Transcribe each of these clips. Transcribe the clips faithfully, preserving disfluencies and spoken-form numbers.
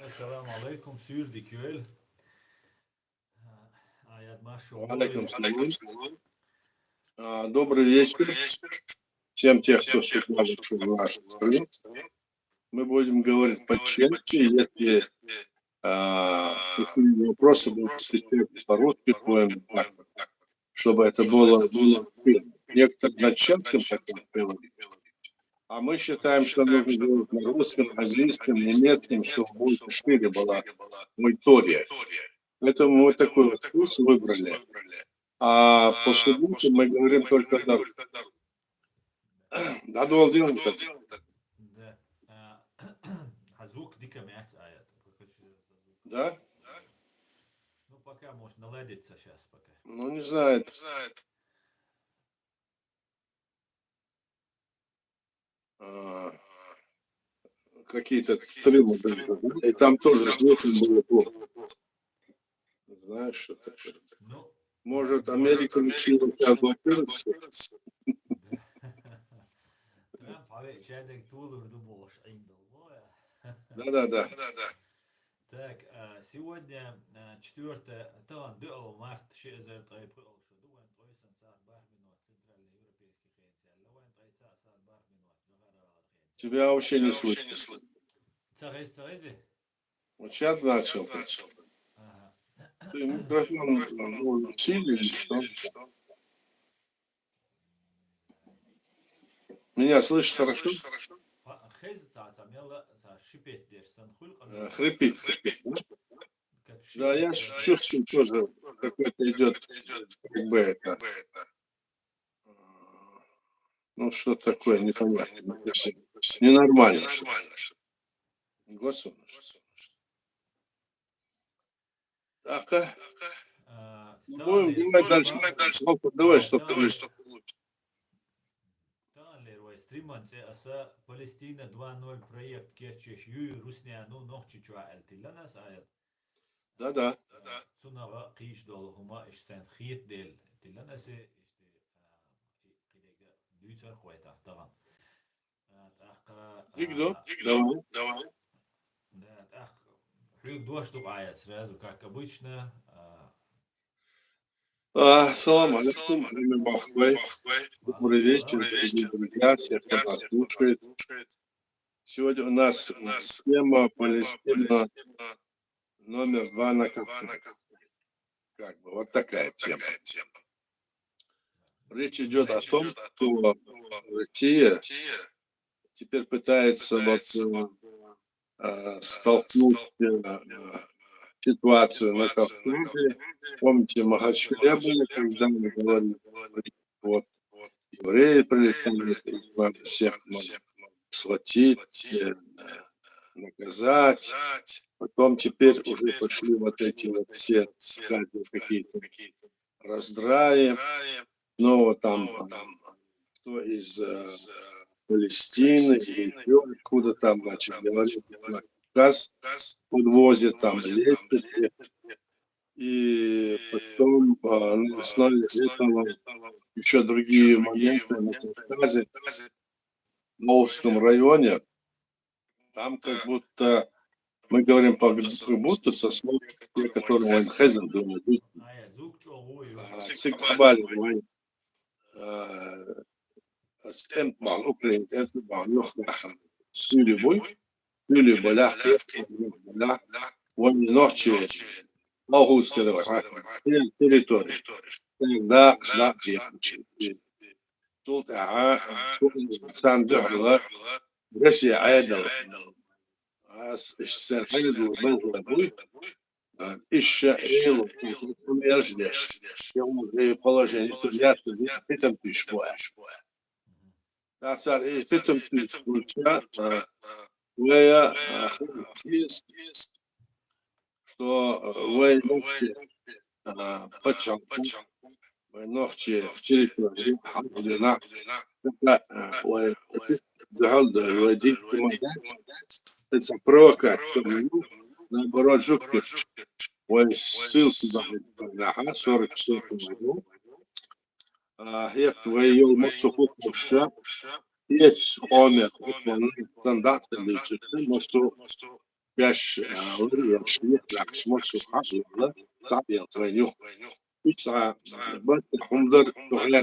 Ассаламу алейкум, суьйре дика йойла. Аят, марша вогӀийла. Алейкум салам. А, Добрый вечер всем тех, кто с утра вышел в наш стрим. Мы будем говорить по-чешски, если а, какие вопросы будут отвечать по-русски, будем так, чтобы это было, было. Некоторые на чешском хотят говорить. А мы считаем, что нужно говорить на русском, английском, немецком, чтобы больше, шире была аудитория. Поэтому мы такой вот курс выбрали. А по субботам мы говорим только на русском. Да, долго делаем так. Да. А, а звук дика ма яц, Аят. Да? Ну, пока, может, наладится сейчас пока. Ну, не знаю. А, какие-то стримы, да, и там тоже слышно было плохо. Знаешь, что такое? Ну, Может, Америка решила тебя блокировать? Трамп хьавеъчаьрнег тулур ду бохуш Ӏийна долу. Да-да-да. Так, а, сегодня, а, четвёртое, тахана доьалгӀа март, ши эзар ткъе пхоьалгӀа шо ду, вайн ткъе сан сахьат бархӀ минот, центральноевропейский хенца аьлла, вайн ткъе цхьаъ сахьат бархӀ минот, жагӀаралла хенца. Тебя вообще не слышно. Ца хеза, ца хези? Вот сейчас начал. Ага. Ты микрофон, ну, усилили, что? Меня слышишь хорошо? Ха-, хеза ца, ца мелла, ца шипеть деш сан хуьлу къа. Э, Хрипит, хрипит, да? Как Да, я шипеть. чувствую тоже, какой-то идет, как бы это. Ну, что такое, непонятно. Ненормально. Господи. Так, а? А, Ну, будем делать дальше. Просто давай, что получится. Тахана лер вай стриман цӀе аса Палестина два ноль проект кечъеш юй русняну Нохчийчохь аьлла тиллана аса, Аят. Да-да. Цунах кхийча долу хӀума иштта сайна хета дела тиллана аса, иштта, а, кхидерг дуьйцур вай тахана. А, тӀаккха, а, Дигдо? Давай. Да, тӀаккха хьоьга дош ду, Аят, сразу, как обычно. А, А, салам алейкум, время бахбай. Добрый вечер, дорогие друзья, всех, кто нас слушает. Сегодня у нас тема Палестина номер два на Кавказе. Как бы вот такая тема. Речь идет о том, что Россия теперь пытается вот, э, э, столкнуть э, ситуацию на Кавказе. Помните, в Махачкале было, когда мы говорили, вот, евреи прилетали, и надо всех нам схватить, э, наказать. Потом теперь уже пошли вот эти вот все сказки, какие-то раздраи. Но там, э, кто из э, Палестины или ещё откуда там, значит, говорил, как раз подвозят там лестницы. И потом а, на основе этого еще другие моменты на Кавказе, в Наурском районе, там как будто мы говорим по как будто со слов те, которые Вайн Хезен думают. Аят, звук чӀогӀа ву ю. А, цигахь хабар вайн, а, стемп махьа, украин стемп махьа, юххехь суьйлий буй, суьйлий балахь, кхеташ балахь, вайн нохчий, Лохусская территория, территория, дакъа, дакъа. Цул тӀаьхьа царна дуьхьал Россия Ӏедал. Ас иштта церан Ӏедал бан буй. Иштта Ӏело, хӀумаш деш, я уже положение, что я питам пиш бу аьлла. ТӀаккха цара и питам пиш бу, а, вай, а, что, э, вай нохчий, а, пачхьалкх, вай нохчий территория, хьалха дина, а, вай дуьхьал дан, вай дика хӀума дац, это провокация, наоборот, жуткость. Вай ссылка бахьана, сорок сорок году. А, хӀетта вай йолу массо а хӀусамаш, эцу къомех, стандарт ца бийцича, массо а беш, а, лар еш, йихь лаьхкаш массо хьаъ а йолла, цхьаъ а йолла вайна юха. Иштта цхьа бакъ хӀума дар, духьале.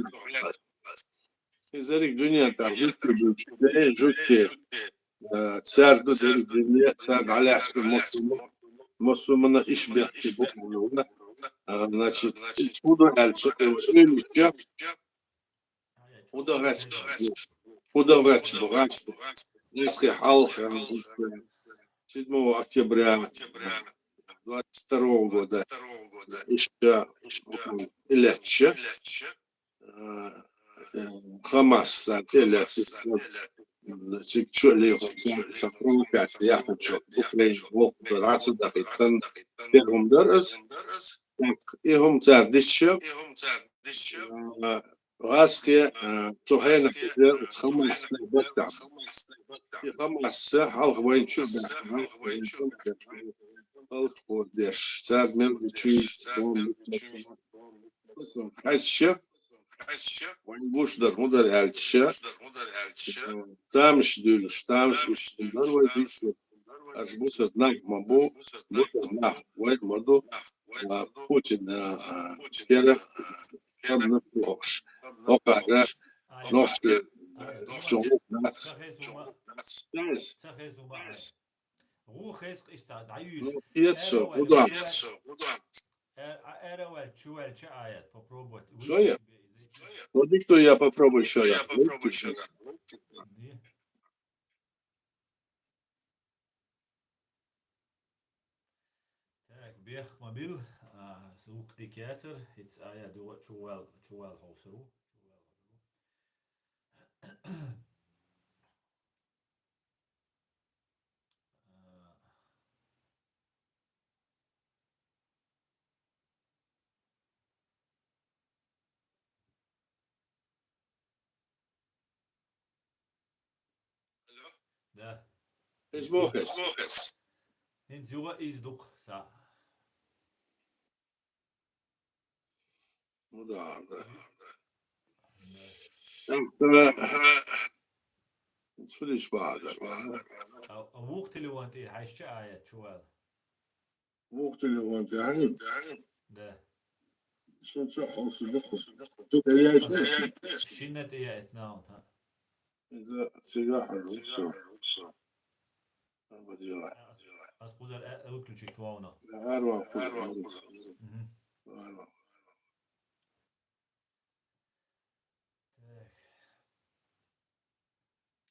Иза деррига дуьнен тӀа хӀуьттуьйтуш, жугтий, э, цаьрга деррига дуьне, цаьрга дӀалаьцна массо а, массо а мана иш бехке бу, а, значит, хӀун ду аьлча, э, уйлуча, хӀун ду гӀерташ бу, хӀун ду гӀерташ бу, гӀерташ бу. Несколько хьалха, седьмого октября двадцать второго года, иштта, и лаьтташ, э, э, ХӀамас тӀе лаьтташ, цига чу а лехо, цхьа провокаци яхачо, Украина воккха дар, Ӏа ца дахийтан, тӀе хӀума дар из. Так, и хӀума цар дича, э, гӀазкхи, э, цу хенахь иза ХӀамас баттахь. И ХӀамас хьалха вайна чу а баьхкина, вайна чу а баьхкина, хӀаллакьхур деш, цаьрга мел а чуьйра, хьаьжча, вайна гуш дар хӀун дар аьлча, тамаш дуьйлуш, тамаш уьш дар вай дийцар. Аша бусалба нах ма бу, бусалба нах вай ма ду, а, Путин, а, а, кера, а, кера бохуш. Окхара нохчий, а, чугӀур дац. Ца хеза ма. ГӀу хеза-кх иштта дӀаюьйцуш. Ну, кхета со, хӀун ду. Ара, ара ваьлча, чу ваьлча аят, попробовать. Шо я? Ну, диктуй, я попробую ещё раз. Так, бехк ма билла, а, звук дика яцара, хӀинца аят дугӀа чувал, чувал хьовсур ву. Чувал хьовсур ву. Да. Иза боху ас. ХӀинца юха иза ду-кх, са. Ну да, да. Да. Цу диш бахьа дар. А, а вукху телефон тӀера хьаьжча аят чувала. Вукху телефон тӀера хьаьжча? Да. Шуна ца хьовсур ду-кх. Цу тӀе яйтина? Шина тӀе яйтина, хӀа. Иза цига хьажа со. Ас кхузара а-, выключить вовна. Арва кхузара. Мгм. Арва. Так.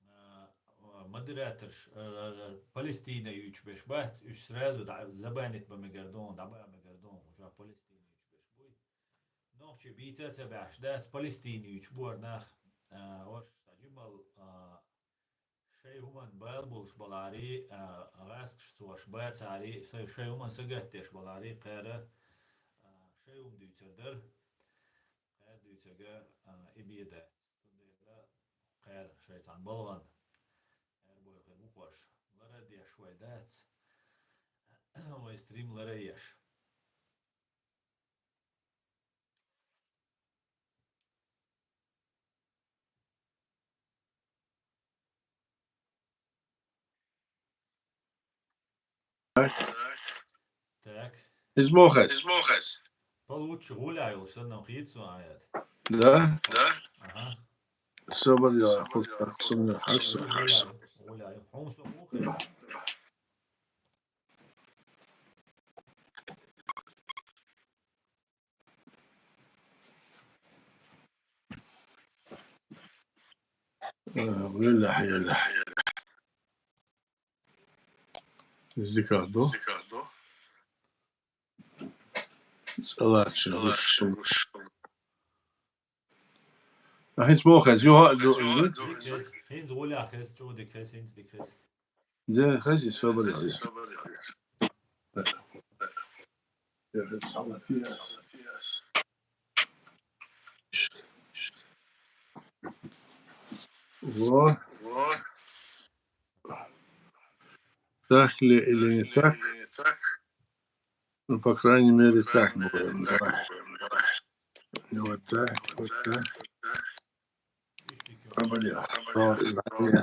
А, а, модераторш, а, а, Палестина юьйцуш берш бац, уьш сразу дӀа-, забанить бан мегар ду, дӀабан мегар ду, уьш Палестина юьйцуш берш буй. Нохчий бийца а ца баьхьаш дац, Палестина юьйцуш бора нах, а, уьш цхьа жимма, а, шайн хӀуманна бала болуш баларе, а, гӀаскхашца уьш бацаре, са-, шайн хӀуманна сагатдеш баларе, кхара, а, шайн хӀума дуьйцур дара. Кхара дуьйцург, а, и бен дац. Цундела кхара шайн цхьана балгӀанна арабевлла хир бу-кх уьш. Лар а деш вай дац. Вай стрим лар а еш. Так. Иза мохас? Получше гуляю, санна хит со аят. Да? Да? Ага. Собар я, хус, сумна, хус. Гуляю, гуляю. Хьун со мохас? Вилла хьайла. Зикар ду. Салат шалуш. А хӀинца мохас, юха а ду. ХӀинца гуляхес, чу дикхес, хӀинца дикхес. Де, хези, собар я. Во. Так ли или не так? Ну, по крайней мере, так было. Давай. И вот так, вот так. Проблема. О, извини.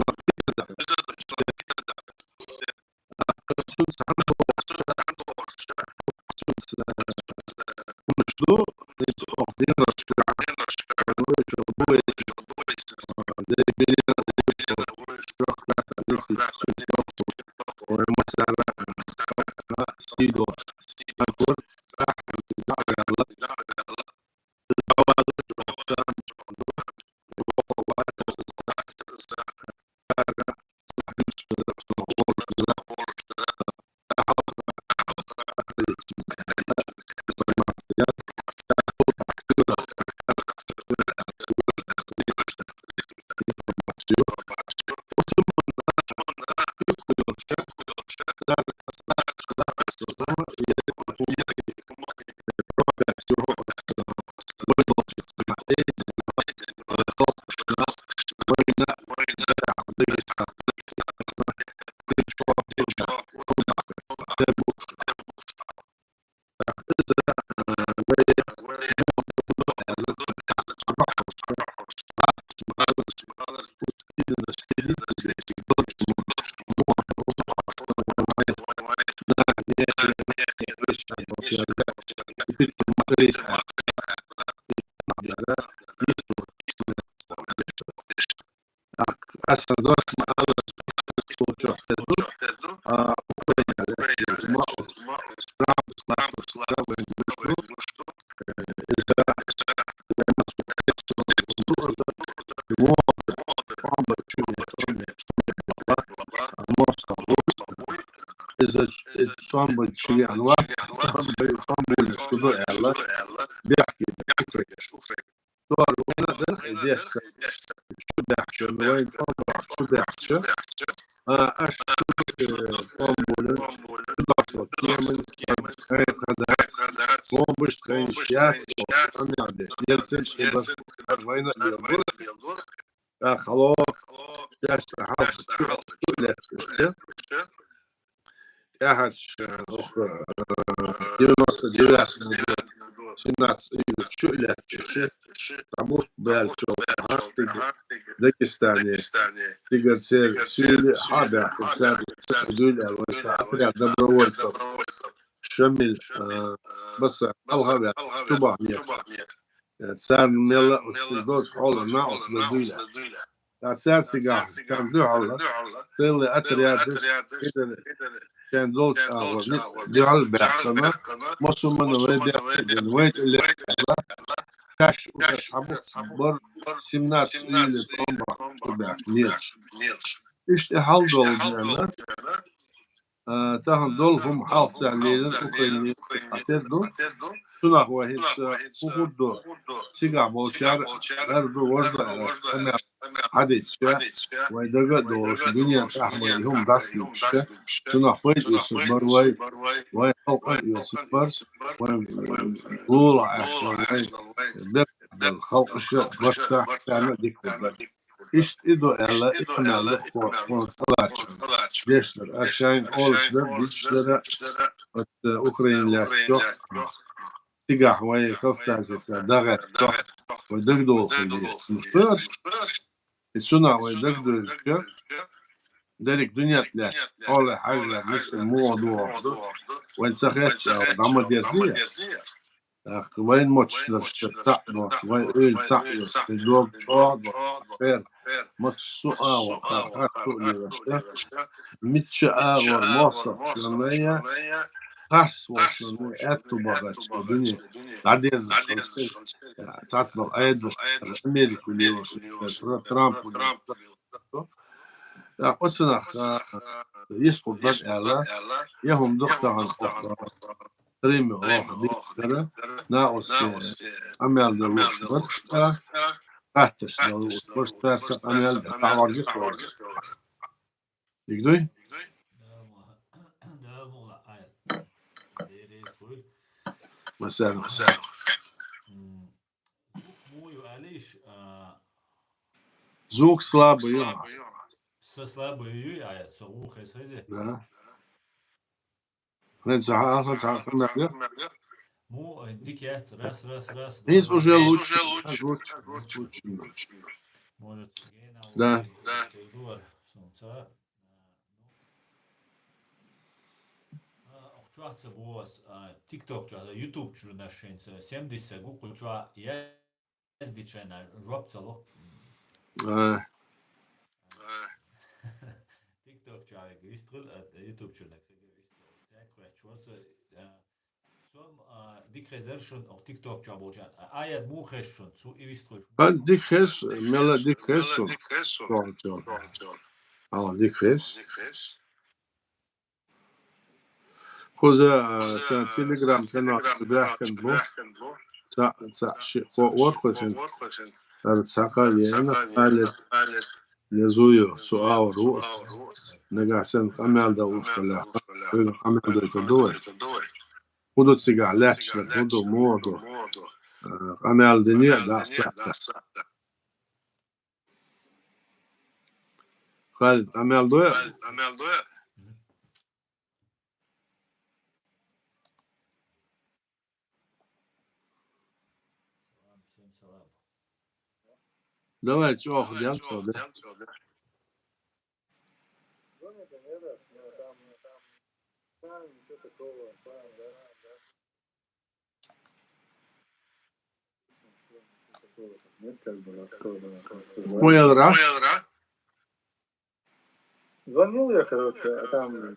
Иза цӀом баьчча веана вац, цӀом бу-, цӀом буллаш ду аьлла, бехке бехке. Тора вайна дерхе дешца. Чу бехча, вайн цӀом баьчча, чу бехча. А, аш, э, цӀом буллаш, чу бехча, кеман, ай, хадац, цӀом баьчча, хайн шац, цӀом баьчча, ельцин, вайна белгур. А, хало, дешца, хал, чу, чу лепча. ТӀехьарча, э, оху, э, девяносто девятом году, семнадцатого июля чу лепча, ши, табут баьлча, хӀаьта Дагестане, цигара церан сийле хьабаьхкина, цаьрга дуьйла аьлла, вай цхьа отряд добровольцев, Шамил, э, баса, Алхаве, чу бахьнера. Э, царна мел а оцу доза хьолана оцу доза дуьйла. Ткъа цаьрцигахь, царна дуьхьал, тыллий отрядаш, шайн долчу агӀор ницкъ дуьхьал баьхкина, мусулманаш вай бехке бина, вай тӀе лаьцна, шаьш уьш цхьабаккха бара семнадцатого июля тӀом бахьаш чу баьхкинера. Иштта и хьал долу дена, а, тахана долу хӀума хьалха цара лелийна Украине хьатера ду. Цунах вай хӀинца хӀун хир ду? Цигахь болчара ара ду, важа ду аьлла, къамел хьадитича, вай дага а долуш, дуьненан тӀехь вай хӀума дӀасадуьтуш, цунах пайда оьцур бара вай, вай халкъ а оьцур бара, вай лулахь аьлла, вай бер халкъаша, баттахь царна а дика хир дара. Иштта и ду аьлла, и къамел ду хӀокхунна цӀа лаьцначунна. Дешнара, аш шайна олуш дара, дуьйцуш дара, оцу Украина лаьцначохь, цигахь вай Кавказе цара дӀагӀертачохь, вай дагадогӀу хилла дезаш. Муш ду аьлла? И цунах вай дагадоьжуча, дерриг дуьненна лаьцна, хьоле хьаьжжина, муьлхха муха догӀуш ду, вайна ца хетта аьлла, дӀа ма дерзий? ТӀаккха вайн мотт дарш дара цхьаъ доцуш, вай ойла цхьаъ йолуш, вай дог чӀогӀа доцуш, церан массо а агӀор, хӀара хӀара хӀотто а лелаш, мичча агӀор мостагӀчунна а, харц волчунна а аьтту бахарца дуьне дӀадерзаш хилла, цхьацца долу Ӏедал, Америка лелош, Тра-, Трамп лелош. ТӀаккха оцунах, а, йистхур дара аьлла, я хӀума ду-кх тахана хӀокху Римма гӀохьа дийцара, накъостий къамел дан лууш бара цкъа, хаттарш дала лууш бара цкъа, сан къамел дан дӀахьоргира тхо. Дика дуй? Масала. Звук слабый ю. Са слабый ю, а я со ухо хеза. Да. Хьайн ца хьа-, хьайн ца хьа-, хьан мел ю? Му, э, дика яц, раз, раз, раз. Хьайца уже лучше. Лучше. Может, да. Да. Сунца. А, охчуахца бос, а, TikTok чуахца, YouTube чуьра нашенца, семьдесят гукху чуа я Дичайна жоп ца ло. А, Вистхил, а, YouTube чуьннаг сага вистхил. Цаьг хветташ вар со, а, сом, а, дика хезар шун, ох, TikTok чу болчан. А, Аят муха хеза шун, цу и вистхуьш. Хан дика хеза, мела дика хеза шун. Чон, чон. Ала дика хеза. Хуза, а, сан Telegram канал баьхкан бу. Ца, ца, ши, хо, ворхошин. Ар ца ка вена халет. Лезуйо, цу аур ву ас. Нагахь санна къамел дан уж хила. Вайга къамел дойтур ду вай. Ху ду цигахь лаьтташ дар, ху ду, муха ду. Э, къамел дини а даса. Халид, къамел дой? Давай, чё, охуя, чё, да? Нет, как бы особенно. Понял, да? Звонил я, короче, а там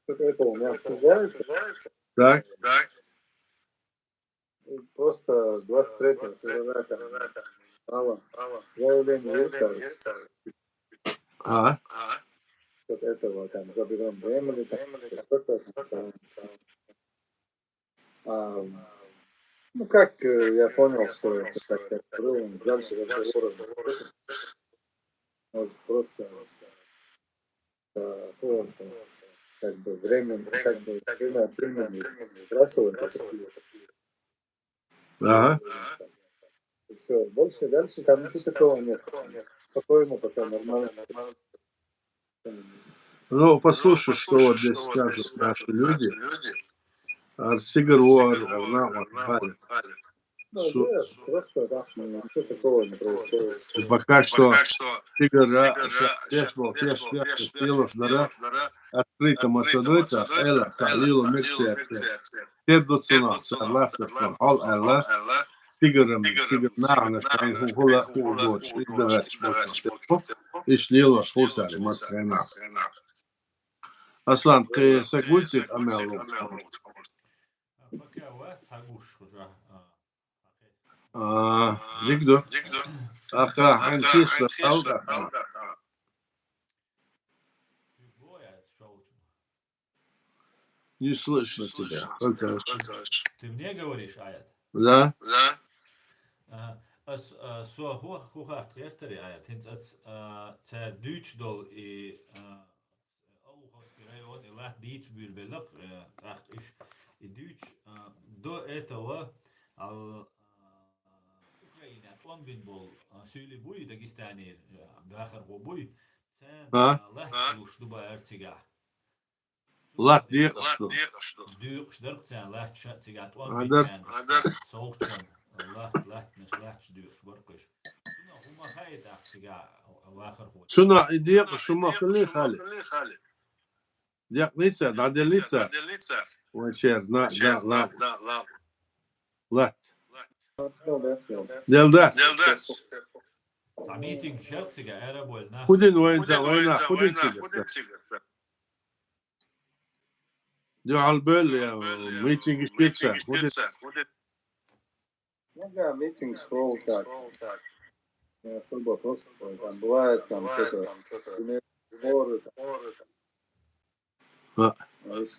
что-то это у меня обсуждается. Так. Просто двадцать третьего февраля там мало. Заявление Ельцина. А? Вот этого там заберем земли, там, что-то там. А, ну, как, э, я понял, что это так, как было, дальше разговоров не будет. Может, просто, э, то, что, как бы, время, как бы, время от времени сбрасывать это. Ага. И всё. Больше дальше там ничего такого нет. Спокойно пока, нормально. Ну, послушай, что вот здесь скажут наши люди. Ар сигар ву ар, ар нах ву ар халет. Ну, да, просто так, ну, ничего такого не происходит. И пока что сигара, ша-, теш бол, теш, теш, теш, теш, дара, открыто ма ца дойца, эла, ца, лила, мекция, ца. Тер ду цунах, ца, лафта, ца, хьол, эла. Сигарам, сигар нахана, шайн ху, хула, ху, доч, и дагача, доч, иш лилош, ху, ца, ма ца, эна. Аслан, кхе са гуцик амел лугу. Пока вац хьагуш хужа. А, дика ду. Аха, хьан числа халда. Не слышно тебя. Ты мне говоришь, Аят? Да. Ага. Ас, а, со ху-, ху хатта гӀертари, Аят. ХӀинца ац, а, ца дуьйцуш долу и, а, Обуховский район, и латта дийца буьйлабелла, э, тӀаккха уьш и дуьйцуш, а, до этого, ал, а, Украина тӀом бина болу, а, суьйлий буй, Дагестане, э, бахархо буй, царна, а, латта луш ду бахара цигахь. Латта декъаш ду. Декъаш дара царна латта ша-, цигахь тӀом бина царна. СовгӀатчунна латта, латтанаш, латташ декъаш бара кхуьш. Цунах хӀума хаийтахь цигахь вахархочунна. Цунах и декъаш хӀума хили хали. Декъ ницар, дӀаделлица. Вай шер, на, да, ла. Латта. Дел дац. Цхьа митинг шер цигахь, аьрра а бойла нах. ХӀун дина вайна, вайна, хӀун дина цигахь? Дуьхьал бевлла, я, митинг иштта ца, хӀун дина? Ну да, митинг шел так. Не особо просто, там бывает, там что-то, сборы, там. А. Знаешь.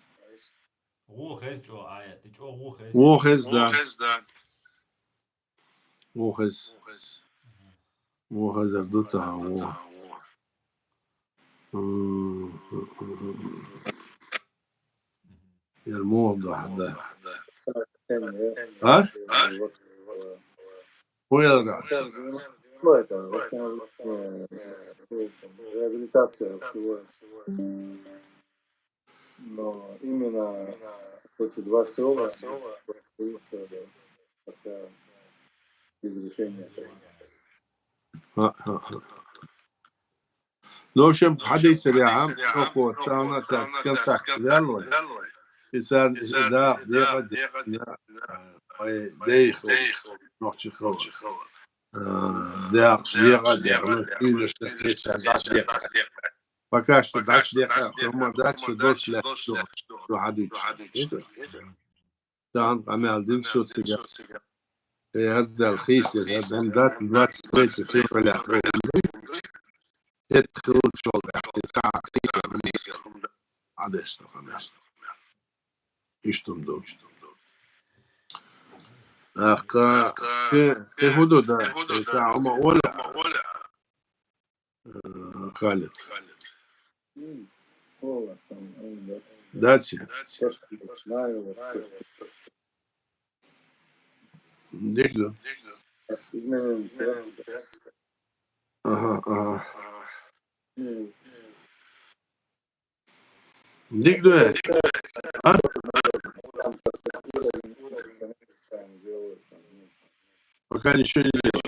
ГӀо хеза чӀогӀа, Аят, и чӀогӀа гӀо хеза. ГӀо хеза, да. ГӀо хеза. ГӀо хезар ду тахьа, гӀо. М. Яр муха дахьа, да. А? ХӀун яра? Ну, это, в основном, э, реабилитация всего. Но именно вот эти два села остаются пока без решения. Ха, ха, ха. Ну, в общем, хьадийцар яхьа, око царна цаьрца контакт ваьлла вай. И царна и дакъа декъа декъа, вай дайхо, нохчи хала. Э, дакъа декъа декъа, ну, уьйнаш декъа, дакъа декъа. Пока что дальше декъа, хӀама дальше дочь лаьтташ ду хьадуьйцуш. Тахана къамаьл дина со цига. Э, хӀара Дала хийцира, дам дац, двадцать третье февраля. ХӀета хилча, цхьа хӀама хӀадешта къамаьл. Иштта ду. Ахка, кхы, кхы хӀу ду, да? Э, цхьа хӀама ола. Э, Халид. М, ола сам, м, да. Даци. Просто не знаю, вот, просто. Дика ду. Изменение. Ага, ага. М. Дика ду, э? А? Пока ничего не делаю.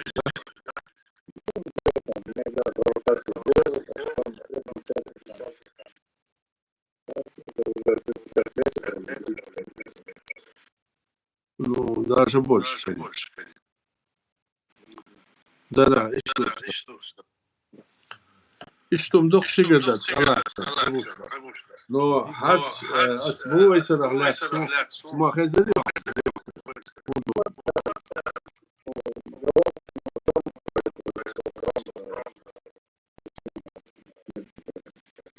Ну, даже больше, конечно. Да, да, иштта. Иштта ма дукха ши гада ца лаьцна. Но хӀанз, э, ас бу вай сарахь лаьцна. Ма хезар ю.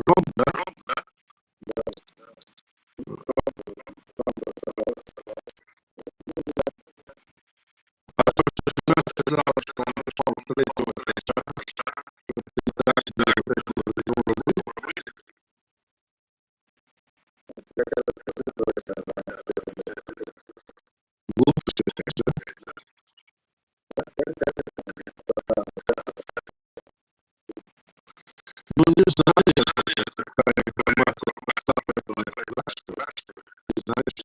Ром, да? Ну, не знаю, я такая информация. Не знаю, что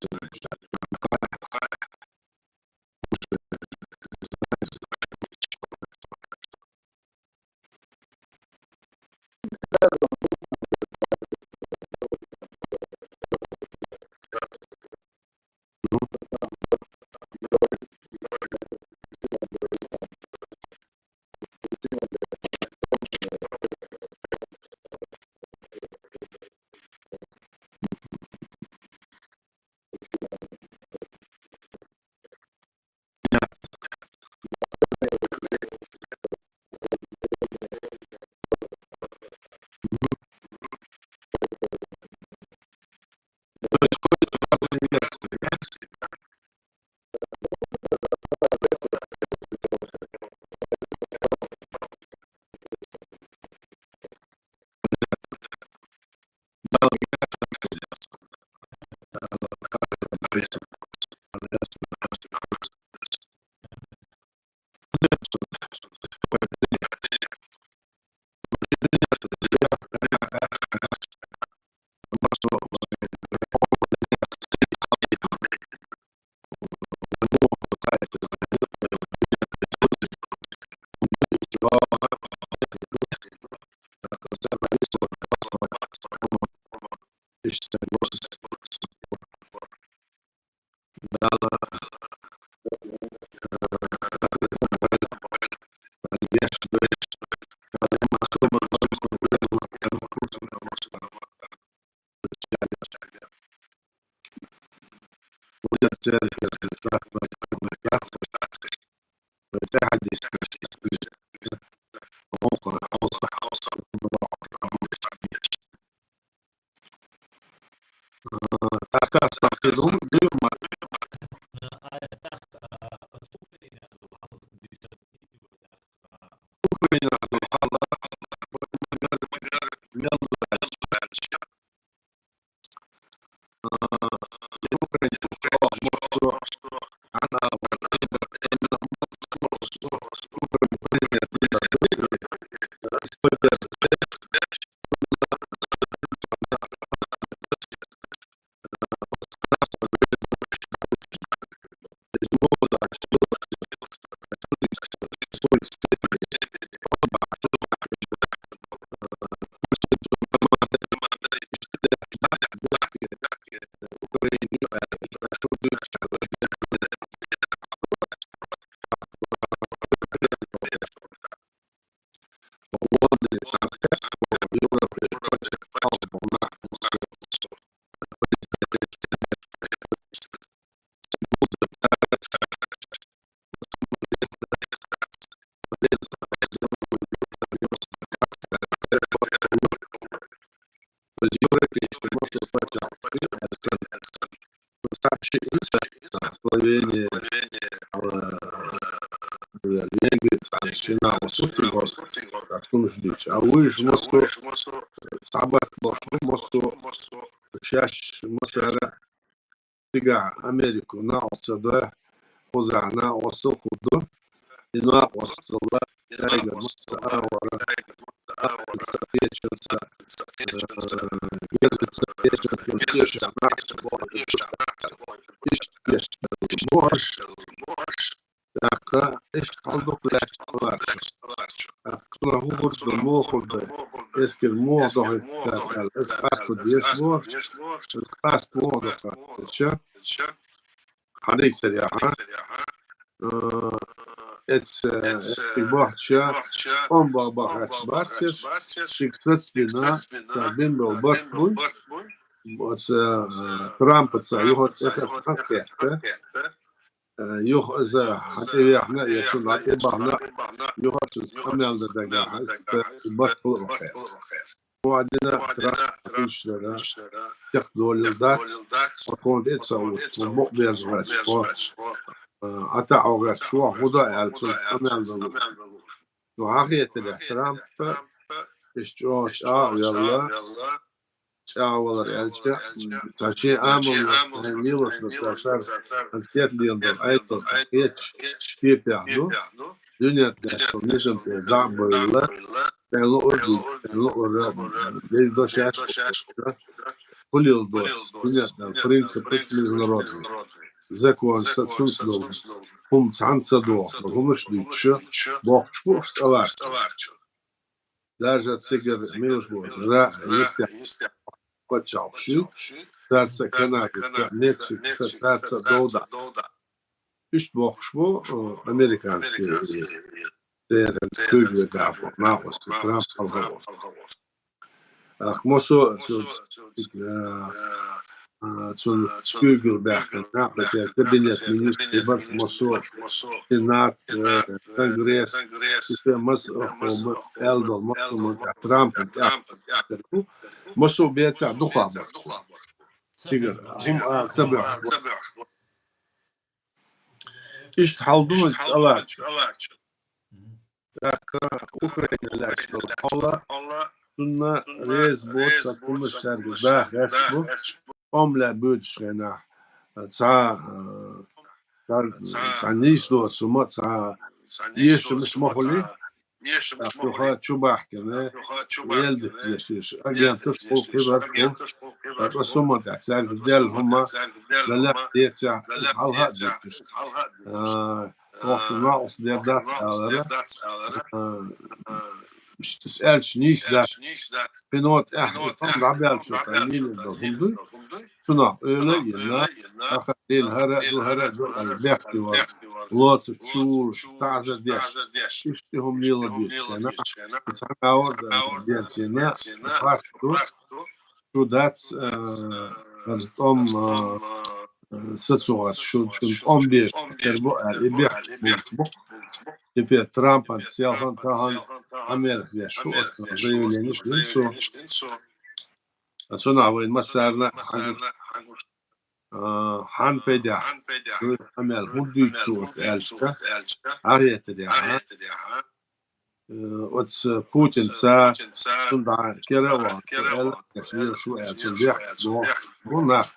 Словения, а, Венгрия, цхьа шина, вот, вот, вот, вот, так, сумаш дича. А уж массо, сабат, массо, шаш, массара, цигахь Америку накъосталла, кхузахь накъосталла хӀу ду, и накъосталла, тайгара массо а вара, ца кхечанца, э, герзаца кхечанца, кхечанца, иштта еш, мохаш, тӀаккха иштта хьалдукха лаьтташ хиларчу. ТӀаккха цунах хӀун хург ду, муха хург ду, эскар муха дохуьйту цара аьлла, иза къаста дезаш бохуш, иза къаста муха дохуьйту. Хьадийцарехь, э, эца, эцциг бохча, тӀом бан бан гӀерташ бац уьш, шига сацбина, цара бина болу барт буй, оцу, э, Трампаца юха тӀе хӀоттахь кхетта, э, юха иза хьан тӀе вехна, я цунна хьан тӀе бахна, юха цунна къамел дан дагахь, иза барт хила вахара. Вадина Трамп хӀинчдара, чекхдолийла дац, хьо тхуна тӀе а ца вуьту, тхуна бакъ беза гӀерташ хьо, а, ӀатаӀо гӀерташ воху хӀу дан аьлла, цунца къамел дан лууш. Ну, хьан хетарехь, Трампа, иштта чӀогӀа чӀагӀ а велла, чӀагӀ валар аьлча, м, цхьа шен амал лелош ма цара, хаза кхета лело долу айдолу хеташ кепехь ду, дуьнен тӀехь низам тӀе дӀа а бевлла, Шайн луург, шайн луург, дерг до шаьш, хуьлийла доцу, дуьненан принципаш международный, закон са цунца долу, хӀума цхьаьна ца дохуш, хӀумаш дуьйцуш, бохкуш бу уьш цӀа ларча. Даже цигара милаш бу, ра, йистехь паччахьаш ю, цаьрца Канада, Мексика, цаьрца довда. Иштта бохкуш бу, э, американский, церан куьйга вега боху, накъостий, Трамп хьалха волу. Ах, массо а цу, э, э, цунна куьйга баьхкина, накъостий, кабинет министрий барш массо а, Сенат, э, Конгресс, и массо а хӀума аьлла долу, массо а Трампан тӀехь. Массо а бецахь дукха бара. Цигара, хӀума а ца боьхуш. Иштта хьал ду вайн цӀа ларча. ТӀаккха Украина лаьтташ долу хьал, цунна реза боцу, цхьа хӀумаш цаьрга даха гӀерташ бу. ТӀом лаьа буьйцучу хенахь, цхьа, а, цхьа, цхьа нийса доцу хӀума, цхьа эшамаш ма хуьлий. ТӀаккха юха чу бахкина, элдита деш деш, агенташ хӀу, хибарш хӀу, ткъа суман тӀехь цаьрга делла хӀума, ла лаьа децахь, хьалха а дуьйцуш. А, воккхачу накъост дер дац алара, а, иштта аьлча нийса дац. Кхино тӀехь и тӀом дӀабаьлча, тхан лийна долу хӀума дуй. Цунах ойла а йина, ахар лийна хӀара а ду, хӀара а ду, аьлла, бехке вара, лоцуш чу вулуш, таӀзар деш, иштта хӀума лела дуьйцуш хенахь, цхьа муьлхха а ден цӀена, харц ду, шу дац, а, хӀара тӀом, а, сацо гӀерташ, шу, шуна тӀом безаш тера бу аьлла, и бехк болуш бу. Теперь Трампан селхана тахана Америка деш шу, оцу заявленеш дина цо. Цунах вайн массарна а хьагуш, а, хьан пайдехь, вуй къамел хӀун дуьйцу оцу аьлча, хьан хетарехь, э, оцу Путинца, цунна дӀа кера а вахана, аьлла, аша лела шу аьлла, цунна бехк бохуш бу нах,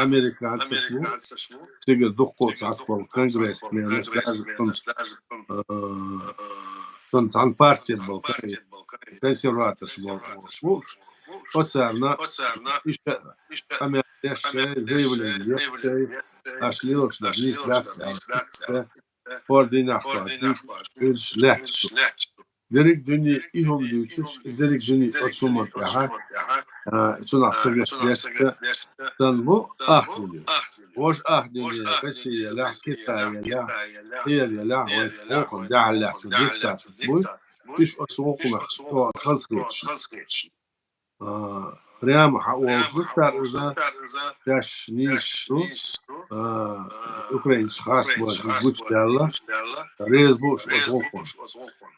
американцаш бу, цигара дуккха цхьацца болу конгрессменаш, даже цунна, э, цунна цхьана партия болу, консерваторш болу, бу уьш. Оцарна иштта къамел деш шайн заявлени еш шайн, аша лелош дерг нийса дац аьлла, хӀора дийнахь хӀора дийнахь дуьйцуш лаьтташ ду. Дерриг дуьне и хӀума дуьйцуш, дерриг дуьне оцу хӀуманна тӀехь, а, цунах сагатдеш санна бу ах дуьне. Важа ах дуьне, Россия елахь, Китай елахь, Ӏер елахь, вай гӀуллакхана дуьхьал лаьтташ диктатор буй, уьш оцу гӀуллакхах хазахеташ. А, прямо хьан олуш ду цара иза, шаьш нийса ду, а, украинцаш харц бу аьлла, гучудаьлла, реза бу уьш оцу гӀуллакхана.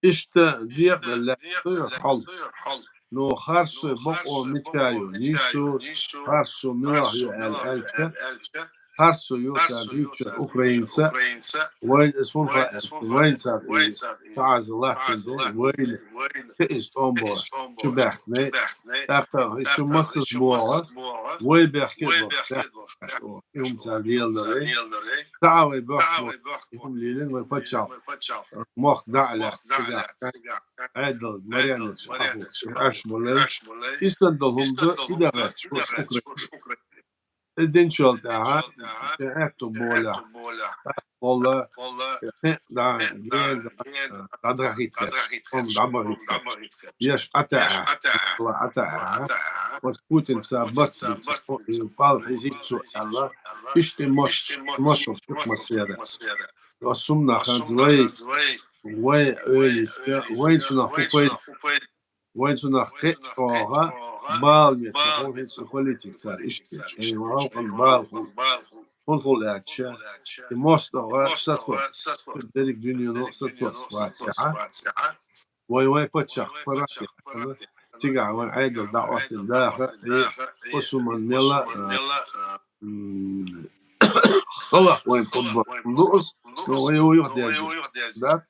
Иштта декъала лаьтта ду хьал. Но харцо бакъо мича ю, нийсо, харцо муьлха ю аьлла аьлча, харцо ю цара дуьйцуш украинца, вайна из хӀунда хаьа, вайна цара и таӀаза латтина дела, вайна кхы из тӀом бахьаш, чу баьхкиний, тӀаккха и чу массаза богӀа, вай бехке а долуш, бехке а долуш, и хӀума цара леладарий. ЦаӀ вай бохку, и хӀума лелийна вай паччахьалкхо. Мохк дӀа а лаьцна цигахь, Ӏедал марионеташ хьахуьлуш, и Ӏаш ма лай. И санна долу хӀума ду, и дагӀаьтташ хӀуш украинцаш. И динчул тӀаьхьа, и аьтту болехь, болла, кхин а дӀа, гена дӀа, дӀадахийтахь, хӀума дӀабахийтахь, еш ӀатаӀа, ла ӀатаӀа, оцу Путинца барт бийца, и пал хьизийта цо аьлла, иштта и мос-, мосо чу массера. Оцу хӀуманах ханца вай, вай ойла йича, вайн цунах хӀун пайда? Вайн цунах кхин а чӀогӀа бала меца хӀума хӀинца политика цара иштта деш. Вайн вахана бала хӀума, хӀунда хуьлу аьлча, и мостагӀа сацо, дерриг дуьнено сацо вацахь. Вайн, вайн паччахь паргӀат яхана, цигахь вайн Ӏедал дӀахӀоттийна даха, и оцу хӀуманна мела, а, м, халахь вайн футбол луъус, но вай юха деза дац.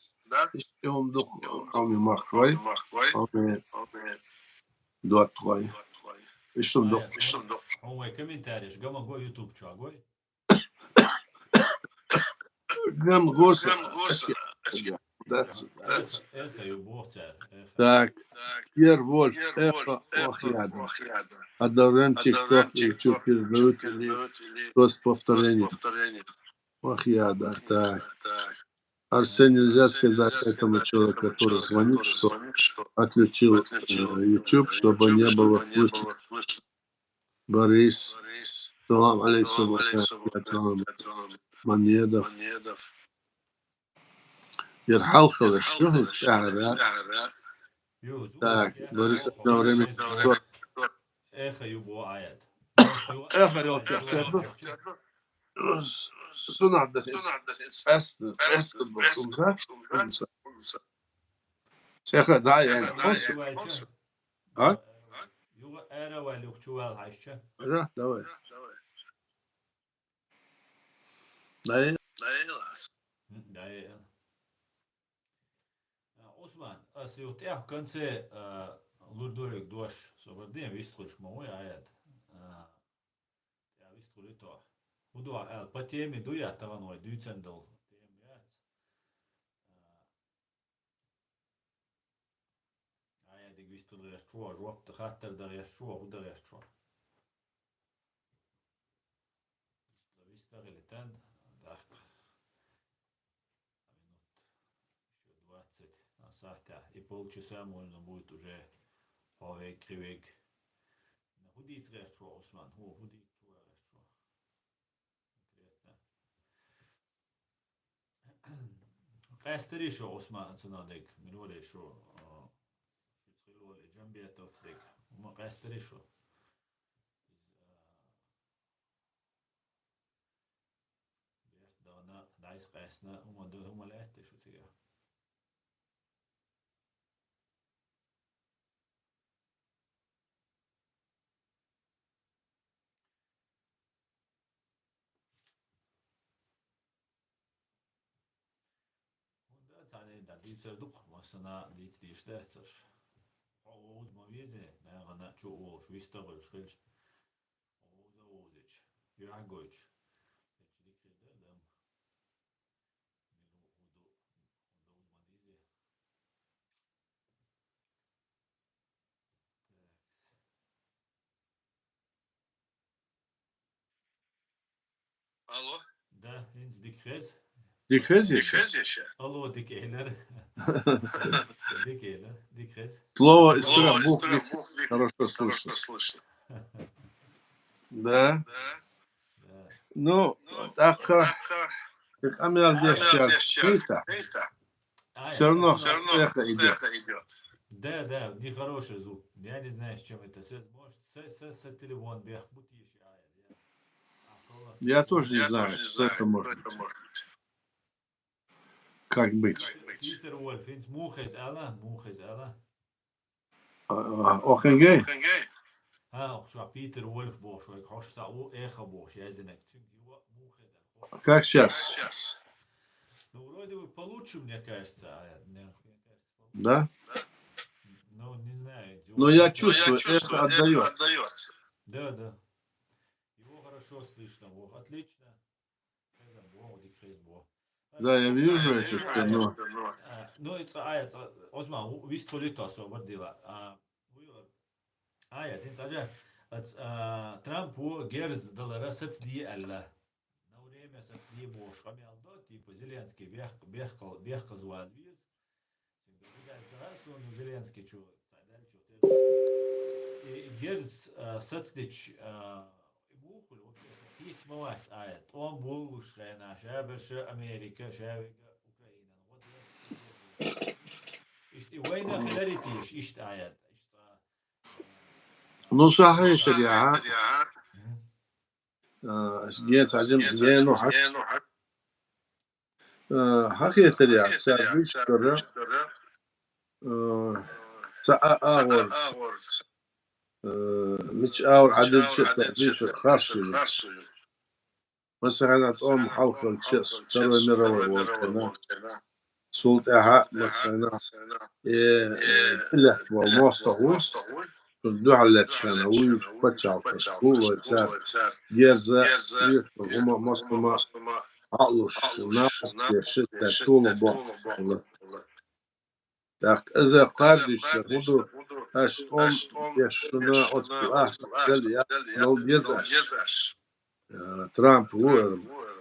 Иштта хӀума ду-кх, къоме махкой, къоме доттагӀой. Иштта хӀума ду-кх. Хьо вай комментареш гама го YouTube чохь гой? Гам го со. Дац. Эхо, эхо ю боху цара, эхо. Так. Пьер Вольф, эхо, ох, яда. Адорен TikTok и YouTube передают или просто повторение? Ох, яда. Так. Арсен, нельзя сказать этому человеку, который звонит, что отключил, э, YouTube, чтобы не было слышно. Борис. Салам алейкум. Салам. Мамедов. Яр хьалхалаш, шу хӀинца тӀаьхьара. Так, Борис, одно время. Эхо ю бо аят. Эхо ю бо аят. Сунах дас. Эс, эс, эс, Цеха, да, я. А? Юга эра вали, юга чувал хьаьжча. Да, давай. Да, я. М, да, я. А, Усман, ас ю тӀех конце, а, лур ду хьоьга дош, собар ден вистхуьлуш ма вуй аят. А, тӀе вистхуьлуьйту. ХӀун ду аьлла, по теме ду я тахана вай дуьйцан долу тема яц? А, Ӏаядиг вистхила гӀерташ ву, жоп дан хаттар дан гӀерташ ву, хӀун дан гӀерташ ву? Ца вистхила тан, даккха. Минут ещё двадцать на сахьтехь. И полчаса можно будет уже хьо вег, кхин вег. Ну, хӀун дийца гӀерташ ву, Усман? ХӀун, хӀун дийца гӀерташ ву? Конкретно. Къаьстарий шу, Усман, цунах дерг, мила вара шу, а, шуьца хилла волу и Джамбетовца дерг, хӀума къаьстарий шу? Иза, а, берд дахана, дӀайса къаьстина, хӀума ду, хӀума лаьтта шу цигахь? ХӀунда цхьаьна дӀадийцар ду-кх, массана дийца дезаш дац аша. Хьо вовза ма везий, нахана чу а волуш, вистхуьлуш хилча, вовза а вовзуьйтуш, юьхь а гойтуш. Хилча дика хир дара, дам. Мила ву, хӀун ду, хӀун ду, ма дийзе. Алло. Да, хӀинца дика хеза. Дика хеза? Дика хеза ша? Алло, дика элира. Дика элира, дика хеза. Слово из прям бух, хорошо слышно. Да? Да. Ну, тӀаккха, и къамел деш чар хӀинца. Всё равно эхо идёт. Да, да, нехороший звук. Я не знаю, с чем это связано. Может, с, с, с телефон бех, будто ещё, а, я. Я тоже не знаю, что это может быть. Как быть? Питер Вольф, хӀинца муха хеза ала, муха хеза ала. А, а, охьангай? Ха, охьа Питер Вольф бохуш, вайга хьош ца у, эхо бохуш, яздинарг. Цуьнга юха Как сейчас? Ну, вроде бы получше, мне кажется. А, мне, мне кажется, получше. Да? Ну, не знаю. Но я чувствую, эхо отдается. Да, да. Его хорошо слышно. Во, отлично. Хеза бо, дик хеза бо. Да, я вижу это, что, но... А, ну, и ца-, а, я ца-, Осман, у-, вист полито особо дела. А, уйла. А, я, дин цӀа жа, а, ц-, а, Трампу герз далара сацди аьлла. На время сацди бош къамаьл до, типа, Зеленский бех-, бехкъал-, бехказвал виз. Цуьнга гудаьлла ца, сона Зеленский чу, цхьа даьлла чу, те. И герз, а, сацдич, а, и бухули вообще са кийч ма вац, а, я, тӀом болуш хена, ша берша Америка, ша вега Украина. Вот я. Ишт и война хиларитиш, ишт, а, я, ишт, а, Ну, сахьихь я, а? Мгм. А, генц один, гену, а? Э, хьакхетарехь, цара дуьйцура, э, цхьа а агӀор, э, мича агӀор Ӏадилча а цара дуьйцура харц ю. Масала, тӀом хьалхарча, Второй мировой война. Цул тӀаьхьа, масала, э, э, тӀелетта волу мостагӀа ву, цунна дуьхьал лаьтташ хилла вуьйш пачхьалкхаш, вуй цара герза, эшар хӀума, массо а хьалуш, нах а деш, шайтӀа тола бохуш хилла. ТӀаккха иза кхардуьйцуш дара, хӀун ду, аша тӀом беш шуна оццул ахча дала яц, дала деза аша. Э, Трамп ву эр,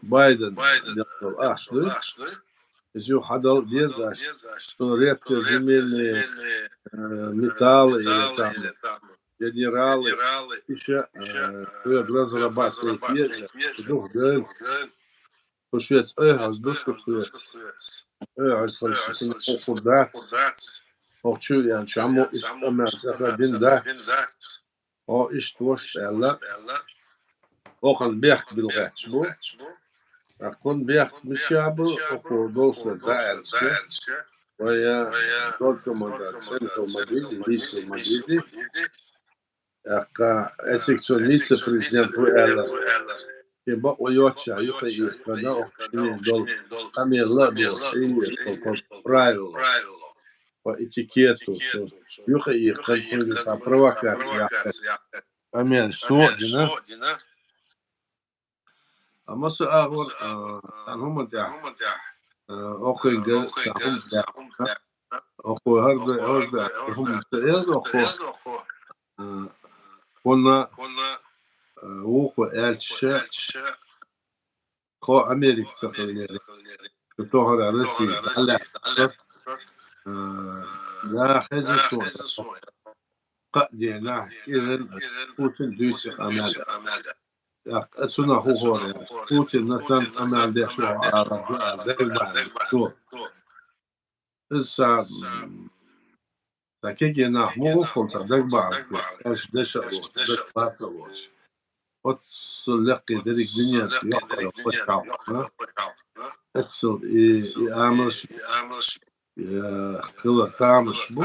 Байден дала ахча ду. Иза юха хьадала деза аша. Цунна редкие земельные, э, металлы или там генералы, иша, э, хьоьга разрабатывать еза, дух дойла. Кху шуьца ойхьаз ду шу кхуьца. Ойхьаз хилча, цуьнан хӀун хир дац. Хьо чу веана, чаммо иштта къамел ца хадина дац. Хьо иштта ваша аьлла. Хьо кхунна бехк билла гӀерташ бу. Ткъа кхунна бехк мичахь бу, хьо кхо долуш дара дӀааьлча. Вай, я, долчу ма дац, цӀена хила ма деза, нийса хила ма деза. ТӀаккха эциг цо вице-президент ву аьлла. Шен бакъо йоццушехь юхаиккхина, оха шинна долу къамел а долуш, хьийзош долу правила, по этикету, цо юхаиккхина, кхуьнга цхьа провокаци яккха. Къамелаш цо а дина. Амма со агӀор, а, цхьана хӀуманна тӀехь, а, окхуьнга цхьа хӀума даьккхина, окхо хӀара ду, хӀара ду, хӀума ца еза окхо, а, кхунна, а, вукхо аьлча, тхо Америка ца хилла, шу тохара Россия, а, да, хезна суна. Кхаа денахь кӀиран Путин дуьйцу къамел. ТӀаккха цунах хӀун хӀора, Путинна санна къамел деш ву хьо аларна дагабаьхна цо. Иза сан, м, сан кегий нах муха хӀун ца дагабаьхна, аьлча деш а лоцуш, дагабац а лоцуш. Оццул лекхе дерриг дуьнен чу йоккхара пачхьалкхана. Оццул и, и амалш, э, хилар тамаш бу.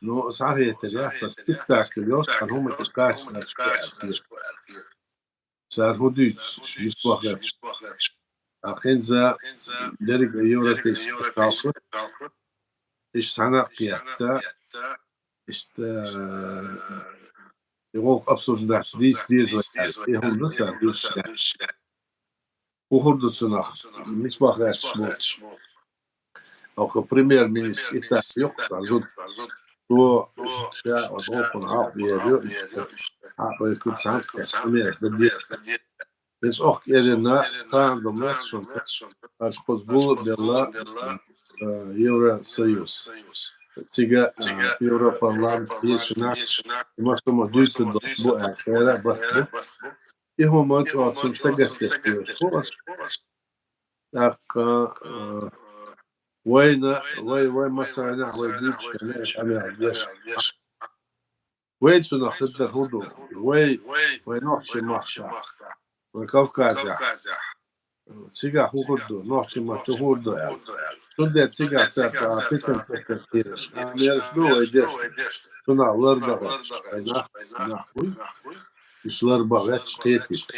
Ну, схьахетарехь, сан спектакль йолуш, цхьана хӀума тӀе кхача гӀерташ бу аьлла. Цара хӀун дуьйцу, мисбах гӀерташ? Ткъа хӀинца дерриг а европейский пачхьалкхаш, иштта цхьаьна а кхетта, иштта, э, и гӀуллакх обсуждать дийца деза вай аьлла. И хӀума ду цара дуьйцуш лаьа. ХӀун хир ду цунах? Мисбах гӀерташ бу? Оха премьер-министр Итали юккъехь зуда. Цо ша оцу гӀуллакхана хьалха вер ю, иштта хьан а вай куьг цхьаьна а кхетта, къамелаш дан деза. Иза охка эрна, хаам дан моьтту шуна, аша кхуза гул а белла, э, Евросоюз. Цига, э, Европарламент кхечанахь, и массо а дуьйцур долуш бу аьлла, церан а барт бу. И хӀума чӀогӀа цунна сагатдеш доьшу аша. ТӀаккха, э, вайна, вай, вай массарна а вай дуьйцуш хилла, къамел деш. Вай цунах хир дара хӀун ду? Вай, вай нохчийн махкахь, вай Кавказехь. Цигахь хӀун хир ду? Нохчийн маттахь хӀун хир ду аьлла. Цундела цигахь цара цхьа питана тесар кхеташ, къамелаш ду вай деш. Цунах ларба гӀерташ, вай нах, нах буй. Уьш ларба гӀерташ кхетийта.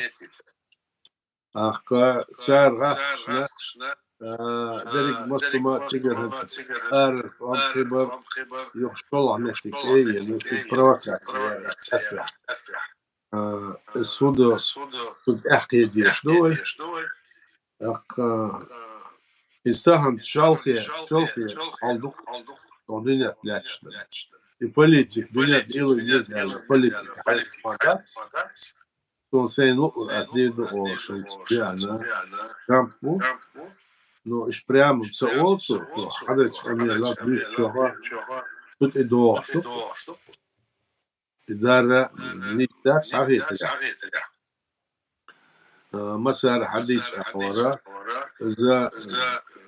ТӀаккха цара гӀаскхашна, а, дерриг массо а цигара хӀанз арара тӀом, кхибар, юха шолгӀа меттиг тӀаена, цига провокаци яьлла, тӀаьхьа. А, из фу ду, цунна тӀаьхьа кхета дезаш ду вай. ТӀаккха и сахьанца шалхе, шалхе хьал ду-кх дуьнен тӀа лаьтташ. И политика, дуьнен тӀа лело еза аьлла политика хьайна ма дац. Цунна сайна луъург аз дийр ду олуш хӀанз веана Трамп ву. Ну, уьш прямо ца олу цо, цо хьадайчу къамелах, буьйсанчух, цу тӀе догӀуш ду. И дарра нийса дац хьахетарехь. А, массара хьадийца агӀора, иза,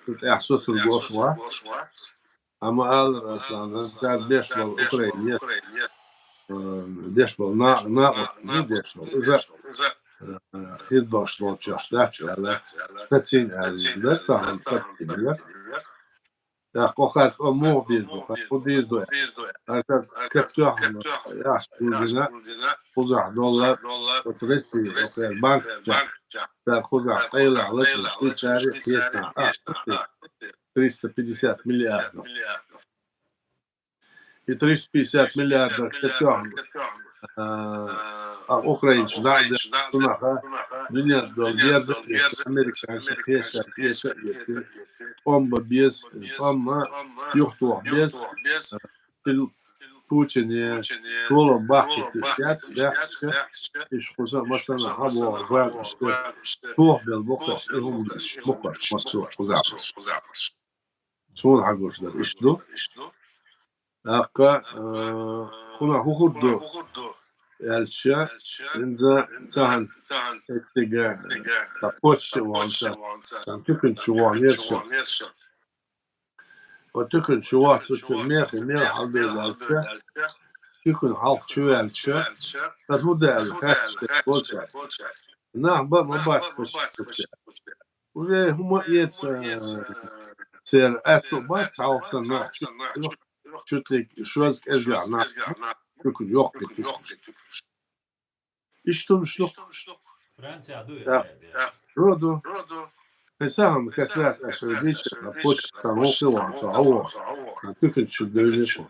цу тӀехь соцург лош вац. Амма алар аса, цара деш болу Украине, а, деш болу на-, накъостий деш болу. Иза, а, хир долуш долчохь дац аьлла, сацийна аьлла дара, тахана сацийна дара. ТӀаккха кху хаттарна муха дийр ду, хӀара хӀун дийр ду? ХӀара катоьхна яхьаш гулдина, кхузахь долла, оцу Россия, оцу банкашкахь, цара кхузахь къайлаха латийна Швейцари, кхечанхьа а, триста пятьдесят миллиардов. И триста пятьдесят миллиардах катоьхна, а, а Украинаш дӀа а дина, цунах дуьнен долу дерза а эцна, американцаша кхечанхьа эца а эцна, тӀом бан беза, тӀом а юхатоха беза, а, Путине толам баккхийта яц, баьхкича, уьш кхуза а массанхьа хьан боху гӀоьрташ дара, тохабелла боккхуш, и хӀума деш, боккхуш массо а кхузахь. Суна хьан гуш дара, иштта ду. ТӀаккха, а, кхунах хӀун хир ду аьлча, хӀинца цхьаьна эццига цхьа почта а вахана, цхьана туькан чу ваханера со. Оцу туькан чу вахча, цу мехе мел хьалдевлла аьлча, туькан хьалха чу ваьлча, хӀара хӀун ду аьлла хаьттича волчара: «Нах бан а ма бац хӀара». Уже хӀума а эца, церан аьтту а бац хьалха санна нах, чуть ли шозза-кӀеззигахь нах, туькан йоккхий туьканаш. Иштта хӀумнаш ду-кх. Францехь ду и къаьрда? Ду, ду. Хьайн сахьана как раз аша дийцча, почта цхьана вовшах вахана, со хьо вахана. Цхьана туькан чу девлира-кх.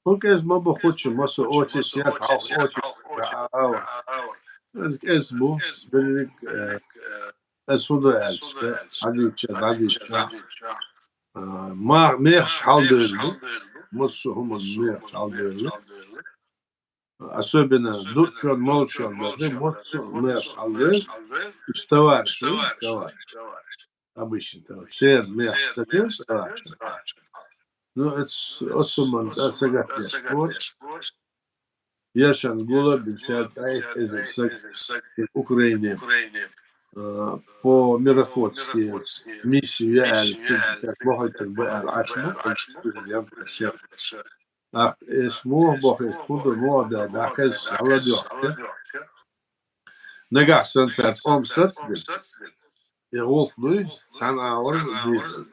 ХӀун кӀезиг ма бу, кху чу массо а очередь яц, хьалха очередь яц, а, а, а. ХӀинца кӀезиг бу, дерриг, э, аса хӀун ду аьлча, дӀадийцча, дӀадийцча. А, ма-, мехаш хьалдевлла ду, массо а хӀуманна мехаш хьалдевлла. Особенно дуъчун, молчун базе, массо а мехаш хьалдевлла, уьш товарищ, товарищ. Обычный товарищ. Церан мехаш ца деш, товарищ. Ну, эц-, оцу хӀуманна тӀе сагатдеш бора. Яшан гула бин шаьрда айхьа эзар саг Украине, а, по миротворчески миссию яьлла, цигахь бохуьйтург бу аьлла Ӏаш ма, президент. ТӀаккха эш муха бохуьйту, хӀун ду, муха ду, дӀа хезча, хьаладоьгӀча. Нагахь санна цара тӀом сацбина, и гӀуллакх дуй, цхьана агӀор а дийзар.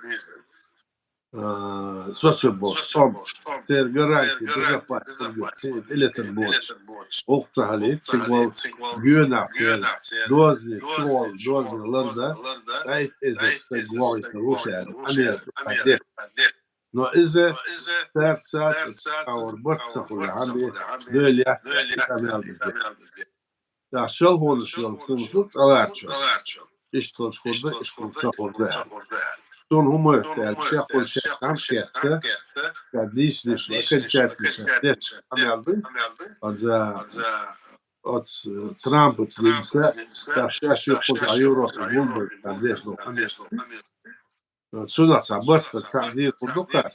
А, соцур болуш тӀом. Церан гарантия, безопасность хир ду, церан тӀелетар боцуш. ГӀуллакх ца хилийта, цига волу гоьнахь церан дозане, чугӀолла дозане лардан, ткъе итт эзар саг вохуьйтур ву ша аьлла, Америка деш. Но иза цаьрца цхьа агӀор барт ца хуьлу, хьан бен, Дела яц, и къамел ду де. ТӀаккха шалхонаш йолуш хӀумаш ду цӀаларчо. Иштта хӀумаш хир ду, иштта хӀумаш ца хир ду аьлла. Суна хӀун моьтту аьлча, шех хӀун шех там кхетта, ша дийшадеш, окончательно ша деш къамел ду. Хьанза оцу Трампаца дийца, ша шаьш юххузахь Европе гулбелла ша деш долу къамел. Цунах цхьа барт цхьаъ дийр хир ду кхара.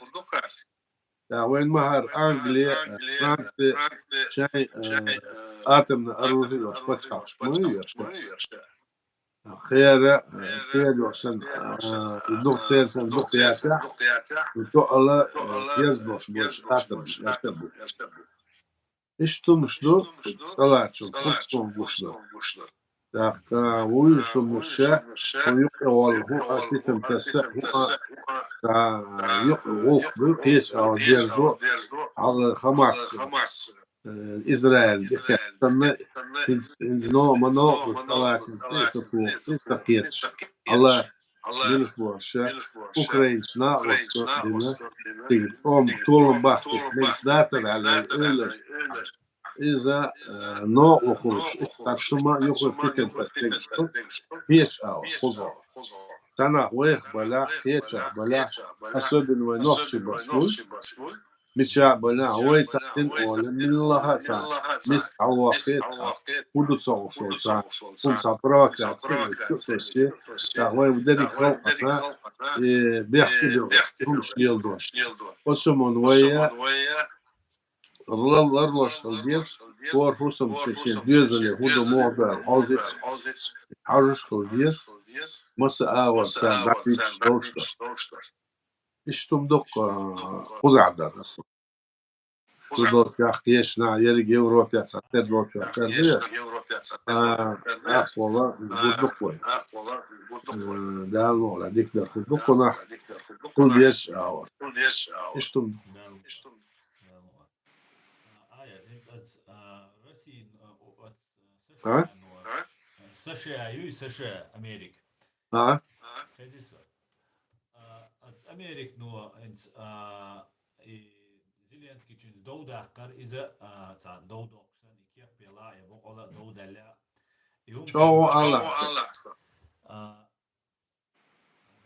ТӀаккха вайн ма-хӀара Англи, Франци, шайн, э, атомный оружие йолуш пачхьалкхаш ма ю ерш. Хера, э, церан йолуш санна, э, дукха церан санна дукха яцахь, тоъала, э, дерза болуш болчу атомаш, ерш бу. Иштта хӀумаш ду, цӀаларчун курсгон гуш ду. ТӀаккха вуйла шу муша, хӀун юкъе волу, хӀун а питам тасса, хӀун а, цхьа юкъе гӀуллакх ду, кхечу агӀор дерзо, хьала Хамас, Э, Израиль, дикка санна, хӀинц-, хӀинца но-, ма нокъа цӀалаьцна цӀе ца туху, цӀе ца кхеташ. Алла, милаш бохуша, украинцаш накъостал дина, цига тӀом толам бахкийта мегаш дацар аьлла, ойла. Иза, э, нокъа хуьлуш, цхьа шума юха пикан тас дегаш ду, кхеташ ала, кхузара. Цхьаннах вайх балахь, кхечех балахь, особенно вай нохчий баш вуй. Мичахь балахь, вай цхьа дин ола, милла а цхьа, мис хьалваккхе, хӀун ду ца гӀуш вай цхьа, хӀун цхьа провокация, чу а тоссе, тӀаккха вай дерриг халкъана, э, бехке бегӀ, хӀумаш леладо. Оцу хӀуманна вай а лар-, ларлуш хила деза, хӀора хӀусамчо шен доьзале хӀун ду муха баьлла хьовзийта, хьожуш хила деза, маса агӀор царна дӀадуьйцуш долуш дар. Иштта хӀума дуккха, а, кхузахь дар аса. Цу долчохь кхечанахь ерриг Европехь цхьа тера долчохь тера ду. А, тӀаккха вала гур ду-кх вай. Э, Дала мукъалахь дика дар хир ду-кх нах. Хила деза агӀор. Иштта хӀума. А? США ю, США, Америка. А? Хезий со. А, ас Америка, ну, инц, а, и Зеленский чинц дов даккхар, иза, а, цхьа дов доккхуш санна, и кеп пела, я бокъала дов далла. И хӀума чӀогӀа алахь. А,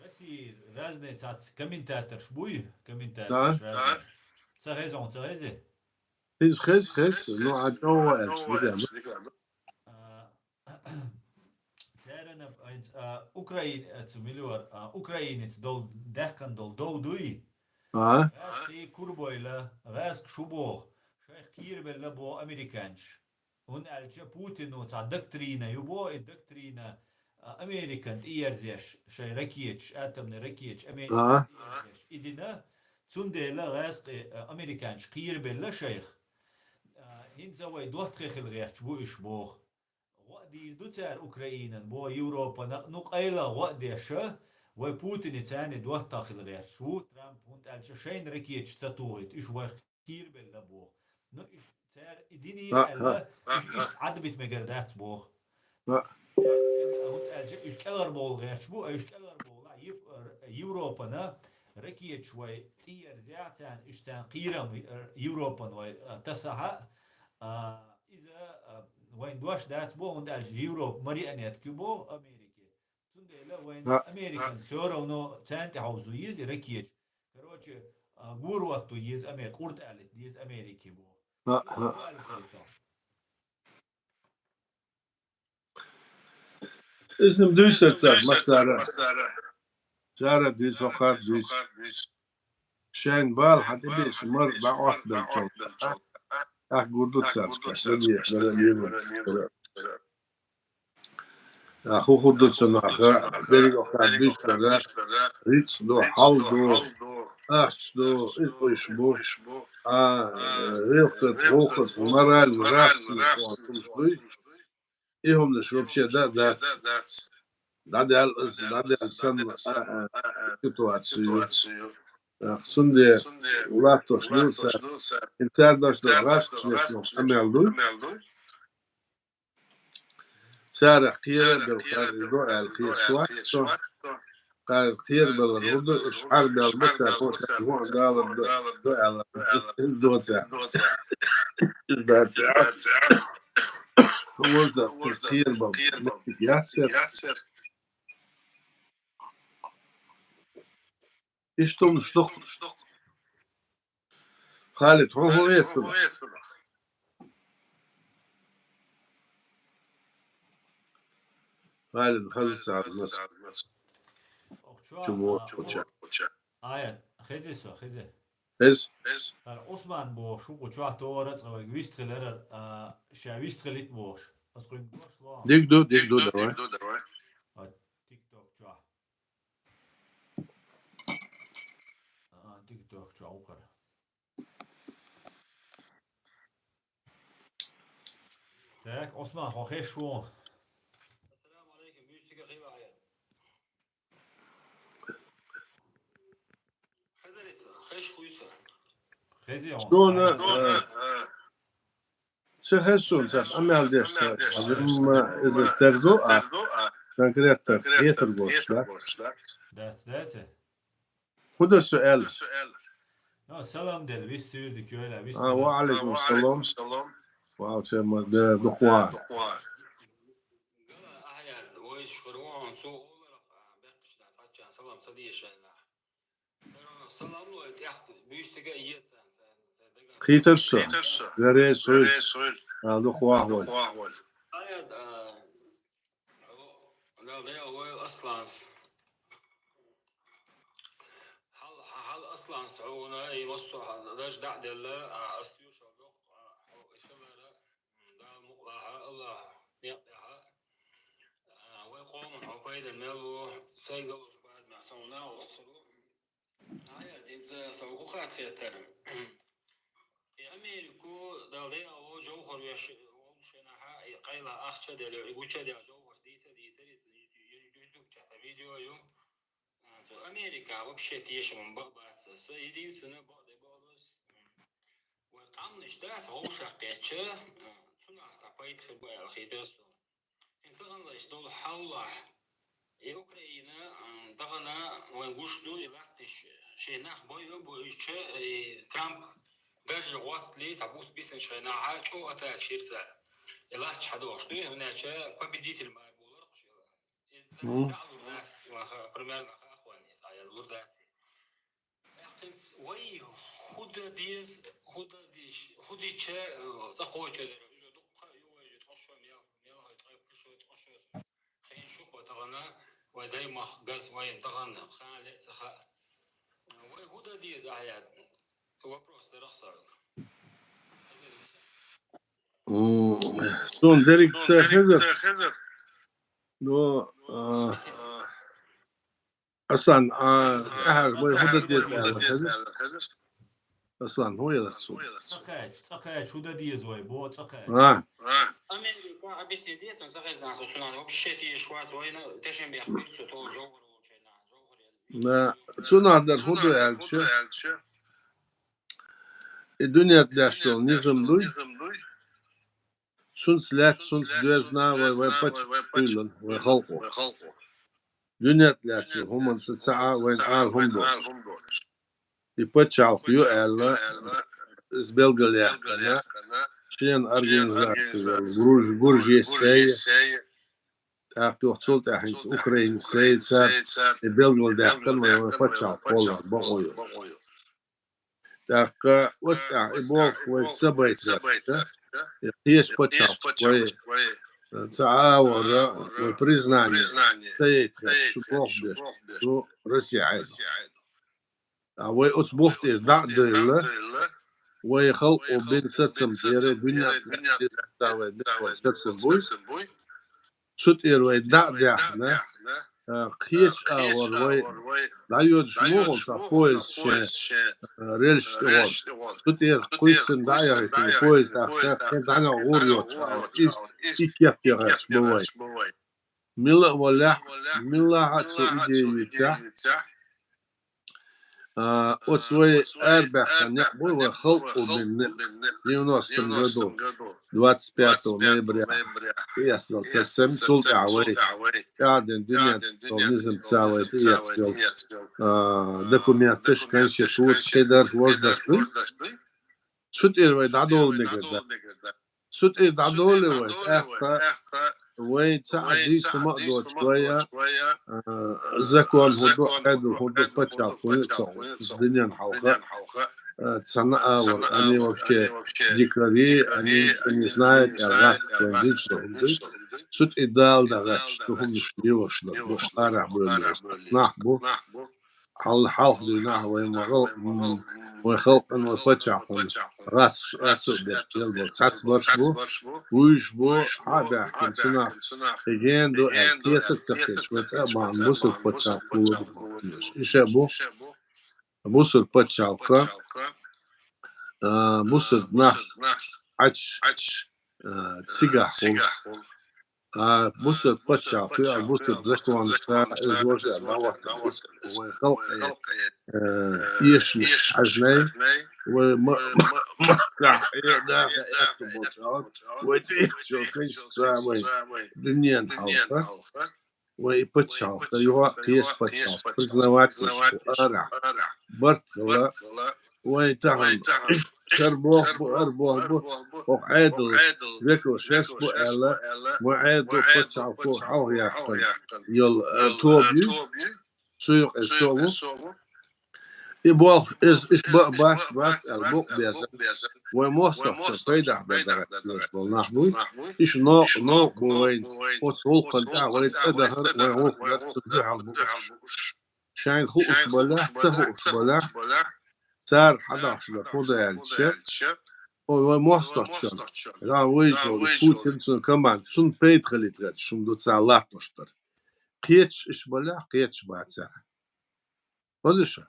Россия разные цац комментаторш буй, комментаторш разные. Ца хезон, ца хези? Хез, хез, хез, ну, а чӀогӀа аьлча, дигара. А, Царна, а, Украин-, а, ца милвар, а, украинец дол, даьккхина дол дов дуй? А? ГӀазкхий курбойла, гӀазкхий шу боху, шайх кхийрабелла боху американчаш. ХӀунда аьлча Путину цхьа доктрина ю боху, и доктрина, а, Американ тӀеерзеш, шайн ракеташ, атомный ракеташ, Американ тӀеерзеш. И дина, цундела гӀазкхий, а, американчаш кхийрабелла шайх. А, хӀинца вай доттагӀий хила гӀерташ бу уьш боху. ГӀо а дийр ду цара Украинан, бо Европана, ну, къайла гӀо а деша, вай Путине царна доттагӀа хила гӀерташ ву, Трамп, хӀунда аьлча шайна ракеташ ца тухийта, уьш вайх кхийрабелла боху. Ну, уьш цара и динийра аьлла, уьш иштта Ӏадбита мегар дац боху. Цара, хӀунда аьлча уьш кӀелхьарбовла гӀерташ бу, а уьш кӀелхьарбовла, Ев-, Европана ракеташ вай тӀеерзехь царна, уьш царна кхийрам, э, Европан вай, э, тасахьа, а, иза, а, вайн дош дац бо, хӀунда аьлча Европа марионетка ю бо Америке. Цундела вайн Американ всё равно царна тӀе хьовзо еза и ракеташ. Короче, а, гур отту еза Амер-, къурд алит еза Америке бо. Иза-м дуьйцур цара, массара. Цара дуьйцу, хӀокхара дуьйцу. Шайн бала хьан тӀе беш, мар дӀа Ӏоттабеллачул тӀаккха гур ду цара, кхаьчна дехьа дара, лело дара. А, хӀун хӀун ду цу наха, дерриг а хӀокхара дуьйцу дара, рицкъ ду, хьал ду, ахча ду, иза уьш бу. А, гӀиллакхаца, гӀуллакхаца, морально, нравственно хӀумаш дуй. И хӀуманаш вообще да, дац. ДӀадаьлла аса, дӀадаьлла санна, а, а, ситуацию. А, цундела латтош лур цара. И цара дош дар гӀазкхашна къамел ду. Царах кхерабелла кхара до аьлла хеташ вац со. Кхара кхерабеллар хӀун ду, уьш хьарбаьлла ма цара, хӀун цара хӀун далар ду, ду аьлла. Иза доцахь. Иза доцахь. Вожда, кхерабелла меттиг яц цара. Иштта хӀуманаш ду-кх. Халид, хьо хӀун эцна? Халид, хаза ца хьажа. Охчо, чумо, а, чуча. Аят, хези со, хези. Хез? ХӀара Усман бохуш ву кху чохь товара а цкъа вайга вистхилар, а, ша вистхилийта бохуш. Ас кхуьнга дош ло. Диг ду, диг ду, давай. А, TikTok чохь. А, TikTok чохь ву хӀара. Так, Усман, хьо хезаш ву? Ассаламу алейкум, муьстига хила хьан. Хезарий со? Хезаш вуй со? Хези хьо. Шуна, э, Ца хеза суна, цхьа къамел деш ца, хьажа-м иза терго а, конкретно хетар гош дац. Дац, дац. ХӀун дар со аьлла? Йо, салам дел, вист сирдик йойла, вист А, ва алейкум салам. Ва алейкум салам. Ва алейкум салам. Де, дукха. Гала ахьяд, вайс шуругӀун цу оларах, бехкаш да, цачан салам ца дешайна. Салам лой, тӀехта, буьйстига а ецан, ца, ца даган. Хийтар со. Хийтар со. Гаре сой. Гаре сой. А, дукха вахвал. Дукха вахвал. Ахьяд, а, Дал дел вай Асланс. Хьал, хьал Асланс, хьуна и массо хьал, даж дӀа делла, а, астуьшал дох, а, хьо и хилара, м, Дал мукълахьа, Аллах некъ тӀехьа. А, вай къоман хьо пайда мел ву, сайгалуш бад ма сон на осру. Ая, динца савгу хатхетар. И Америку дал де ало жовхар веш, волшенаха, и къайла ахча дел, и гуча дел жовхар дица, дица, дица, YouTube чата видео ю. А, цо Америка вообще тешим ба-, баца. Со единственное ба-, де болус. Вай къамниш да, са гъовшах къеча, а, цунах са пайт хиба, хидерсу. Инстаграмлаш долу хьаллахь, и Украина, а, дагана вайн гуш ду, и латтиш, шен нах бойу, бойча, и Трамп даржа гӀоттали, цхьа бутт бисанчхьа нахьа, чӀо атак ширца. И латча хьадогӀуш ду, и хӀунача победитель мар болар хушила. И Мгм. ДӀа лур дац, ваха, примерно, ха ахвани, цхьа лур дац. Баьккхинц вай хӀуда деза, хӀуда диш, хӀудича, э, цӀа кхоча дара. Уже дукха ю вай же, ткъо шо мел, мел хай, ткъо пхи шо, ткъо шо. Хайн шу хо тагана, вай дай мах газ, вай тагана, хан ле ца ха. Вай хӀуда деза, ахьяд. Вопрос дара хсарг. М, Сон дерриг ца хезар. Но, а, Аслан, а, ахьа, вай хӀуда деза аьлла хезар? Аслан, хӀун яра цо? Цкъа кхаьча, цкъа кхаьча, хӀуда деза вай, бо, цкъа кхаьча. А. Америка объяснить децан, ца хезна, со сунан вообще тешаш вац, вайна тешен бех бирцу, то жовгар волчайна, жовгар ял. На, цунах дар хӀуда аьлча? И дуьнет деш долу низам дуй? Цунца лаьцна, цунца доьзна вай, вай паччахь дуьйлан, вай халкъо. Дуьнет лаьцна хӀуманца ца Ӏа вайн ала хӀума доцуш. И пачхьалкх ю аьлла, иза белгалъяьккхина, шена организаци йолу, Гурж-, Гуржесей, тӀаккха юха цул тӀаьхьа хӀинца Украинасей, цара и белгалдаьккхина вай, вай пачхьалкх кхоллар бакъо йолуш. ТӀаккха оцу тӀехь и болх вай са байтарехь, и кхечу пачхьалкхашка вай ца Ӏа а вара, вай признание ца яйтахь, шу болх беш ду Россия Ӏедал. А вай оцу болх тӀера дӀа а девлла, вай халкъо бина сацам тӀера, дуьненна тӀера вай бина сацам буй. Цу тӀера вай дӀа а даьхна, а, кхечу агӀор вай дӀайодуш ма ву цхьа поезд шен, а, рельс тӀе волуш. Цу тӀера кхуьйсина дӀа а яхийтина поезд тӀаккха кхин дӀанах гӀур йоцуш агӀор. И, и кеп яхьаш бу вай. Мила а валахь, милахь а цу идея юьйцахь, А, оцу вай арабаьхна некъ бу вай халкъо бина некъ. Девяностом году, двадцать пятого ноября, эсала совсем цул тӀаьхьа вай тӀаьхьаден дуьнен низамца вай тӀеэцна йолу, а, документаш, конституци, кхидерш, важдарш дуй. Цу тӀера вай дӀадолу мегар дац. Цу тӀера дӀадоле вай, тӀаккха вай ца Ӏа дийца хӀума а доцуш вай, а, закон хӀун ду, Ӏедал хӀун ду, пачхьалкх хӀун ю ца хӀун, дуьненна хьалха, а, цхьана а вара, они вообще дикари, они ничего не знают, а гӀаскхойн дийца хӀун ду. Цу тӀе Дала дагӀаьтташ ду хӀуманаш лелош дар бу, арахь буьйлуш нах бу. Хьал-, хьалха дуьйна вай ма гӀо-, м, вай халкъан, вай паччахьан гӀаскхаш аьтту а беш, гел бо цхьацбарш бу, вуьйш бу, хьа а баьхкина цунах, и ген ду аьлла, кхета а ца кхеташ, вай цӀа а бахьана бусург паччахьалкх гуллур бу. И ша бу, бусург паччахьалкха, а, бусург нах Ӏачаш, а, цигахь хуьлу. А бусург паччахьалкх, а бусург законашца, иза важа а дӀахӀоттар, вай халкъе, э, эшамаш хьаьжнай, Вай ма-, ма-, махкахь Ӏе-, даха эцна болчу хьалха, вай тӀеэцчо кайса вай дуьненан хьалха, вай и пачхьалкх юха а кхечу пачхьалкх признавать деш ду арахь. Барт хила, вай тахана хӀара болх бу, хӀара болх бу, хӀокху Ӏедал векал шаьш бу аьлла, вай Ӏедал пачхьалкхо хьалха яьккхина йолу, э, тоба ю, цу юкъа со ву. И болх, иза, иштта бан бац, бац аьлла, бакъ беза. Вай мостагӀчун пайдехь дан дагахь дезаш болу нах буй. Иштта новкъа, новкъа бу вайна. Оцу гӀуллакхана тӀехь вай цӀа дахар, вай гӀуллакх дар, цу дуьхьал бу уьш. Шайна хууш балахь, ца хууш балахь, цара хьадахьаш дар хӀун ду аьлча, ой, вай мостагӀчун, гӀа вуьйжу Путин, цуьнан команда, цунна пайда хилийта гӀерташ хӀума ду цара латтош дар. Кхеташ иштта балахь, кхеташ бацахь. Хаза ша?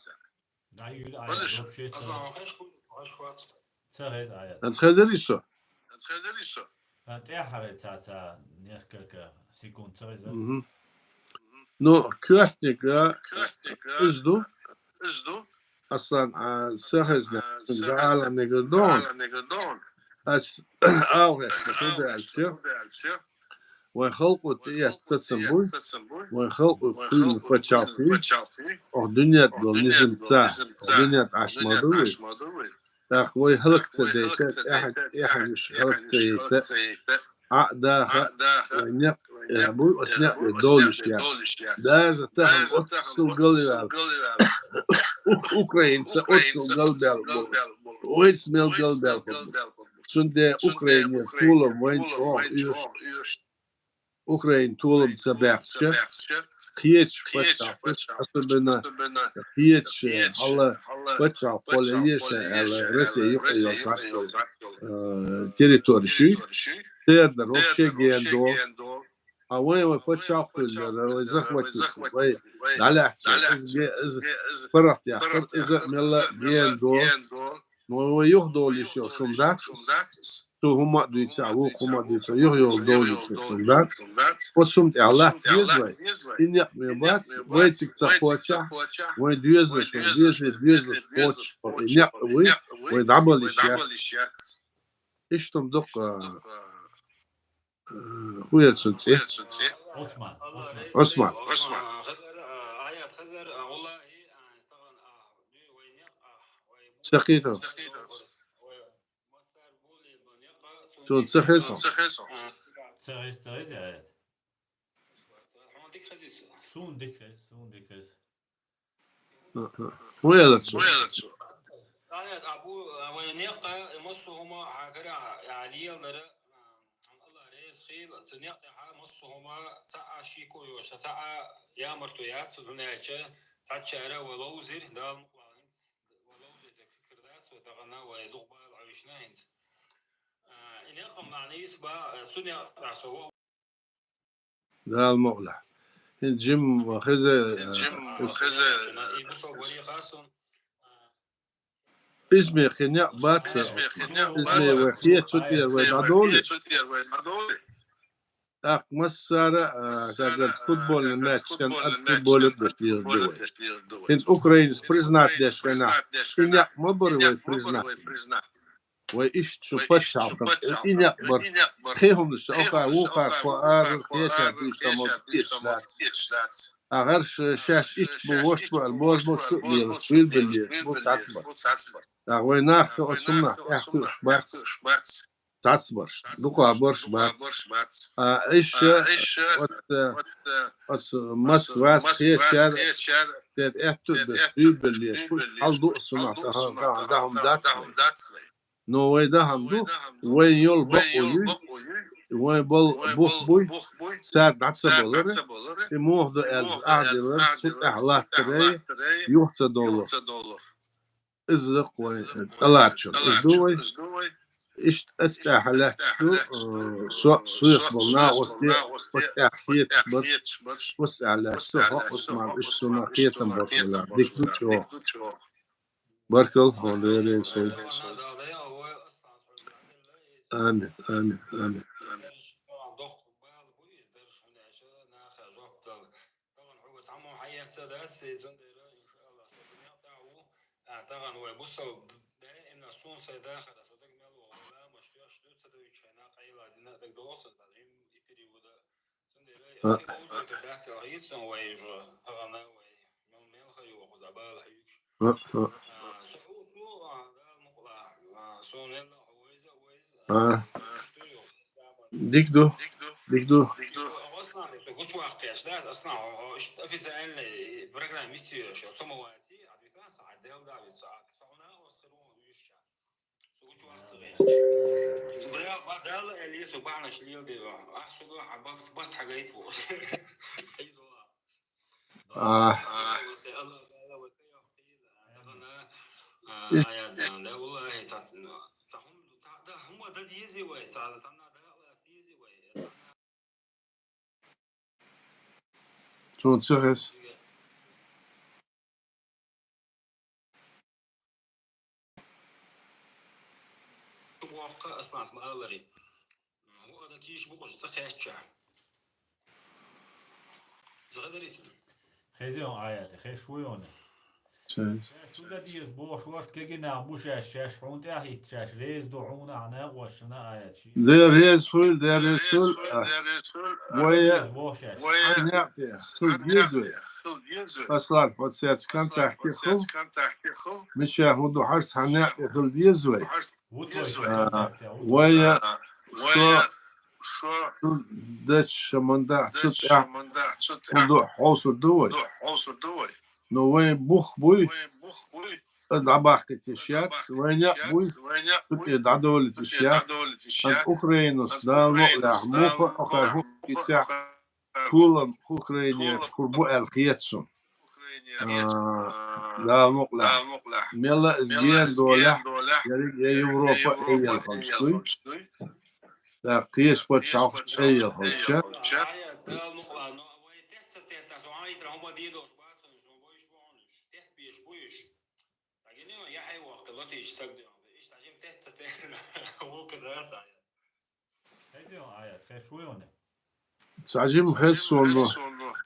Да, Юля, а, вообще ца-, ца хеза, а, я. Анц хезарий со? А, тӀаьххьара ца, ца, несколько секунд ца хеза. Мгм. Ну, коьртниг, а, иза ду. Аслан, а, ца хезна, ца хезна, ца хезна, ца хезна. Ас алхьеста хӀун ду аьлча, вайн халкъо тӀеэцна сацам буй, вайн халкъо кхоьллина пачхьалкх ю, оха дуьненна долу низам ца, оха дуьненна Ӏаш ма ду вай. ТӀаккха вай хӀаллак ца дайта, тӀаьхьа-, тӀаьхьенаш хӀаллак ца яйта, Ӏа а даха, вайн некъ, э, буй, оцу некъ вай довлуш яц. Даже тахана оццул галваьлла, Украинца оццул галбаьлла бу. Вайца мел галбаьлла бу. Цундела Украинера толам вайна чӀогӀа оьшу. Украина толам ца баьккхича, кхечу пачхьалкхаш, особенно кхечу хьала пачхьалкхо ле еша аьлла, Россия юкъа йолчу, э, территориш ю. Церан дара вообще гена догӀу. А вайн, вай пачхьалкх хуьлура, вай захватить, вай дӀалаьцна, иза ге-, иза паргӀат яьккхира, иза а мелла а гена догӀу. Но вай юхадовлуш йолуш хӀума дац иза. Цо хӀума а дуьйцу, вукхо хӀума а дуьйцу, юхайолу довлуш йолуш хӀума дац. Оцу хӀума тӀехь латта деза вай. И некъ ма бац, вай цига ца кхоччехь, вайн доьзалш, вайн доьзале доьзалш кхочуш, и некъ вуй, вай дӀабала йиш яц. Иштта хӀума дукха. Э, хӀун яра цуьнан цӀе? Ӏусман. Ӏусман. Ӏусман. Ца кхетар. Цунна ца хеза. Ца хеза, ца хеза, аят. Суна дика хеза, суна дика хеза. ХӀун элира цо? Вайн некъа массо а хӀума хьан карахь, а, лелара, а, Алла реза хила, цу некъа тӀехь массо а хӀума цхьа а шеко йоцуш, цхьа а ямарто яц, хӀунда аьлча цхьаччара вай ловзира, Дала мукъ лахь хӀинца, вай ловзийта хир дац, вай тахана вай дукха бала Ӏойшина хӀинца. А, и некъ-м нана йиса ба, а, цу некъа тӀехь со Дала мукъ лахь. ХӀинца жимма хеза, хеза. Иза ме кхин некъ бац, иза ме вай хетачу тӀера вай дӀадолу. ТӀаккха массара а, сагар футбольный матч, сан ад футболе деш деза ду вай. ХӀинца Украинас признать деш хенахь, и некъ ма бара вай признать. Вай иштта шу пачхьалкхана и некъ бара. Кхин хӀуманаш, оха вукхара кхо ара, кхечара дуьйцу ма деш дац. А гӀарш шаьш иштта бу, вуьш бу аьлла, боза бу, шу а лелаш, билбеллеш бу, цац бара. ТӀаккха вай нах оцу хӀуманах тӀаьхьа кхуьуш бац. Цац барш, дукха барш бац. А иша оцу, оцу Москвас, кхечара, тера аьтту а беш, билбеллеш бу, хьал ду оцу хӀуманах, тахана, тахана, тахана дац вай. Но вай дахам ду, вайн йолу бакъо ю, вайн болу бух буй, цара дӀа ца балара, и муха ду аьлла, ахь дилар, цу тӀехь латтаре, юха ца долу. Иза вайн цӀаларчалла. Иза ду вай. Иштта аса тӀехь лаьтташ ду, э, со, соьца болу накъостий, оцу тӀехь хеташ барш, оцу тӀехь лаьтташ ду, хьо, Ӏусман, иштта суна кхетам барш вала. Дика ду чӀогӀа. Баркалла, хьо Дела реза хуьлда. Амин, амин, амин, амин. Тахана хьуна цхьаммо хьаэцна дац, цундела, иншааллахь, со хӀинца тӀаьхьа ву. А, тахана вай бусалба даим Сун сай дахар, со даг мел вогӀла, ма што, што ца даюча, на къайла дина даг досан, та им и периода. Цундела, а, аци бовзу ка дац, а, йицун вай жо, тагана вай. Мел, мел хаю, ху забал хаюш. А, а. А, со, цу, а, дал мукла, а, со нел, вайза, вайза, а, а, што ю? Дик ду. Дик ду. Дик ду. Дик ду. Аслан, со гучвахкеш, да, Аслан, о, о, ш-, официальный программист ю, шо, самовати, а две тысячи, а дел да, ведь, а, со, она, осхеру, ещё. Сугу чуахцыгъ. Бля, бадал, Элис, убахнаш лил дева. А, сугу, а, бат, бат хагайт бу. Хизула. А. А, васе, Алла, Алла, ва тайо хил. Дагана, а, иш- ая, да, да, валлахи, са, са, хум, са, да, хума да дизи вай, са, са, на, да, Алла, дизи вай. Цун цехес. Воккха аслас малари. Ву ада тиш бу къош ца хечча. Загадарит. Хезион аят, хеш вуйоне. Чай. Шуда диз бо шорт кегина бушаш шаш хун тяхит шаш рез ду хуна ана вошна аят ши. Де рез хуй, де рез хуй. Вая. Бошаш. Вая. Ханякте. Хул диз вай. Хул диз вай. Аслан, вот сяц контакте хул. Миша худу хаш ханякте хул диз вай. Вот вай. А, контакте, вот. Вая. А, вая. Шо. Шо. Дач шаманда цут. Дач шаманда цут. Худу хосур ду вай. Худу хосур ду вай. Но вай бух буй. Вай бух буй. Дабахти тишят, вайня буй, дадоли тишят, ад Украинус, да, ло, лах, муха, охар, ху, киця, кулам, Украине, курбу, эл, хиетсун. А, да, ло, лах. Мела, зген, доля, я, я Европа, эй, я, халчкуй. Да, киеш, почалх, эй, я, халча. Агини я хӀейвахъи латиш сагди. Иш тажим тетта те. Вулкъи дац ая. Хезион аят, хеш вуйоне. Сажим хез сонно.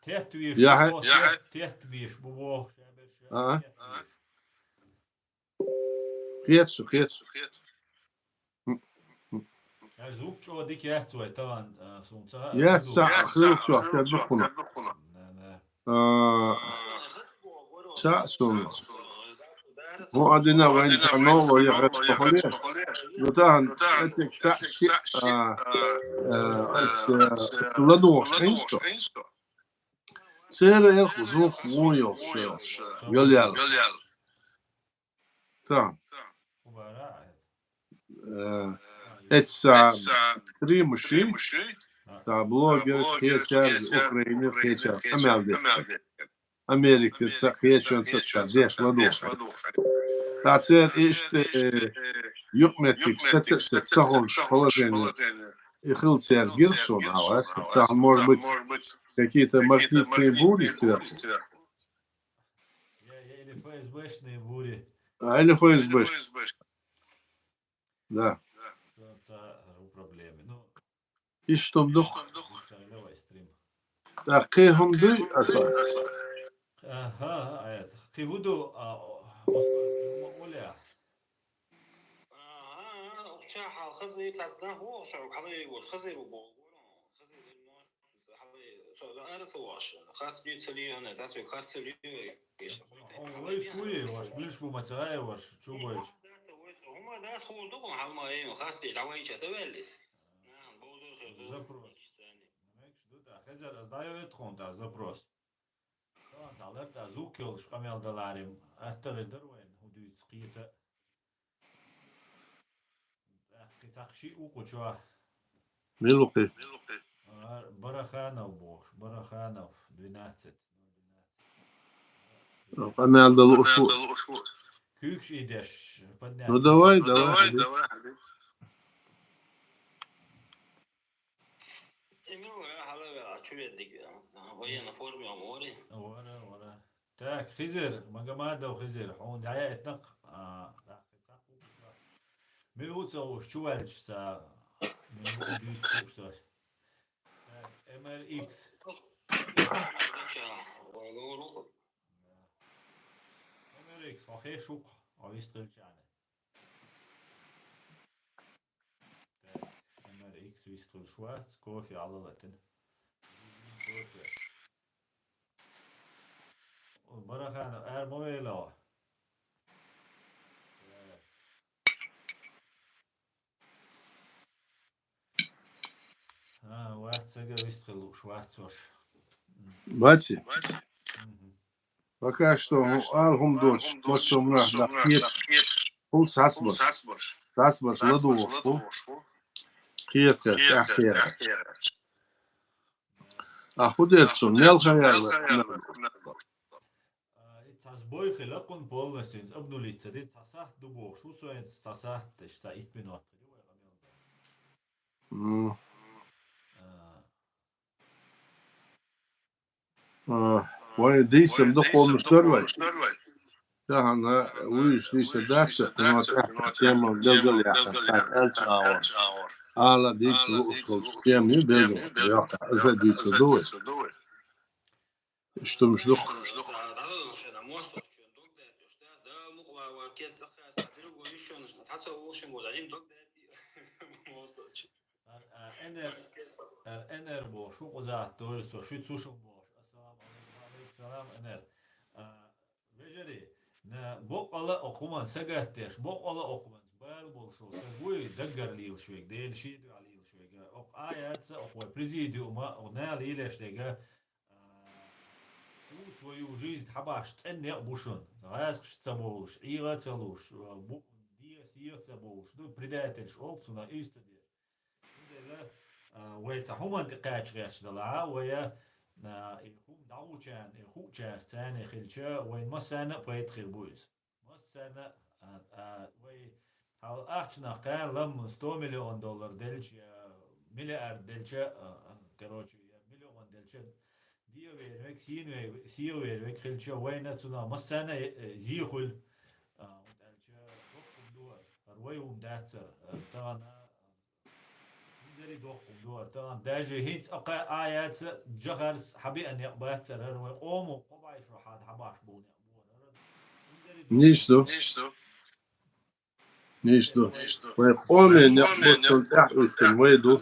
Тетта виш. Я хӀе-, бу, я хӀе-, тетта виш, бу, бу, шабер, шабер, а? Тетта виш. Хетсу, хетсу. Аж звук чӀо дика яц вай, тагӀан, а, сунца. Яц, са, хил чӀо, хил чӀо, хил чӀо. На, на. А, са, сун. Му адина вайн та ново я гад похолеш. Ну, тагӀан, эцек са, ши, а, а, эц, э, ладуш, хинсто. Цера эх звук вуйош, э, йолял. Та. Э, эца три мужчин, та блогер, хечар, Украина, хечар, амялде. Америка, ца хечан, ца, ца, деш, ладух. Та цер иште, э, юкметик, ца, ца, ца, ца, хонш, положение. И хил цер гирсон, а, та, может быть, какие-то магнитные бури сверху. Я, я или ФСБшные бури. А, или ФСБ. Да. Ца, ца, у проблеми. Ну, и что вдруг? Ца, давай стрим. Так, кхы хӀума дуй аса? Аха, аят. Кхы хӀу ду, а, о-, Осман, кхы хӀума оля? Аха, ухча хал хазир, цацна ху, ша, хала его, хазир у бол. Хазир, ну, хала, со, да, ара со ваш. Хас би цали, ана, цацу хас цали, еш, хуй, тай, о, хала, ой, я, хуй, хас ваш, ваш. Миш бу мацай, ваш, чу бойш. Ума да, ху, ду, халма, эй, хас, давай, час, велис. На, бозор, хе, запрос. Мекш, ду, да, хазар, аз даю, эт, хун, да, запрос. Тан талар да звук йолуш къамел даларим. Аттагъи дар вайн, хӀу дуьйцу кхета. ТӀаккхи цхьа шиъ ву кху чохь. Мила ву кхи? А, Бараханов бохуш, Бараханов, двенадцать. Къамел дала ушу. Куьйгаш и деш, поднять. Ну, давай, давай, давай, хьабиб. Эмил вара хьала вара, чу веддиг, военной форме ам вари. Вара, вара. Так, Хизир, Магомадов Хизир, хьуна дӀаяйтина-кх, а, мила ву ца вуш, чу ваьлча ца, мила ву дуьйцуш ца. Так, М Р Икс. М Р Икс, хьо хеш ву-кх, хьо вист хилчахьана. Вистхуьлуш вац, кофе Ӏалалатина. Кофе. Барахана, ара ма вейла. А, вац, сага вистхуьлуш вац уж. Баци? Мгм. Пока что, ну, ала хӀума доцуш, массо а мунах даккхеташ, хӀул сацбарш. Сацбарш ладугӀуш хӀу. Кхеташ, тӀаьхьа кхеташ. А хӀу дерг цунна, мел хан яьлла? А, и цхьа сбой хила кхунна полностью, иза обнулиться ди, цхьа сахьт ду бохуш ву со, цхьа сахьт, цхьа итт минот хила вай къамел дан. М. А. А, вайн дийцам дукха хӀуманаш дара вай. Тахана вуьйш дийца дац, но тӀаьхьа тема белгал яхар, тӀаккха аьлча агӀор. Ала дийца луъуш волчу тема ю белгал, йоккха, аса а дуьйцур ду вай. Иштта хӀуманаш дукха. Ар, а, Энер, ар, Энер бохуш ву, кхузахь дойла со, шуьца хӀу шуна бохуш. Ассаламу алейкум, ва алейкум салам, Энер. А, вежарий, на, боккъала а хӀуманна сагатдеш, боккъала а хӀуманца бала болуш волу са вуй даггара лелаш верг, Дела шен дуьхьа лелаш верг. Окху а яц, окху вай президиума, окху нала лелаш дерг, а, всю свою жизнь хьабаш цӀена некъ бу шуна. ГӀазкхаш ца бовлуш, ӀийгӀа ца луш, а, бу-, де, сехьа ца бовлуш. Ду предательш олу цунах, иштта деш. Цундела, а, вай цхьа хӀуманна тӀе кхача гӀерташ далахь, вай, а, и хӀума дӀахӀуучарна, и хуучаьрца царна хилча, вайн массарна а пайда хир бу иза. Массарна а, а, вай хьал ахчанах кхана лам сто миллион доллар делча, я миллиард делча, а, а, короче, я миллион делча, де вер век, сийна вер, сийна вер век хилча, вайна цунах массарна а, э, зе хуьлу. А, хӀунда аьлча, доккхун дуьхьа, хӀара вай хӀума дацара, а, тахана, Инзаре доккхун дуьхьа тахана. Даже хӀинца а кхаъ а яца, жахарца хьабеа некъ бацара, хӀара вай къомо кхо бӀе шо хьада хьабахьаш болу некъ бу хӀара. Нийса ду. Нийса ду. Вай къоме некъ буттал тӀаьхьа уьттина вай ду.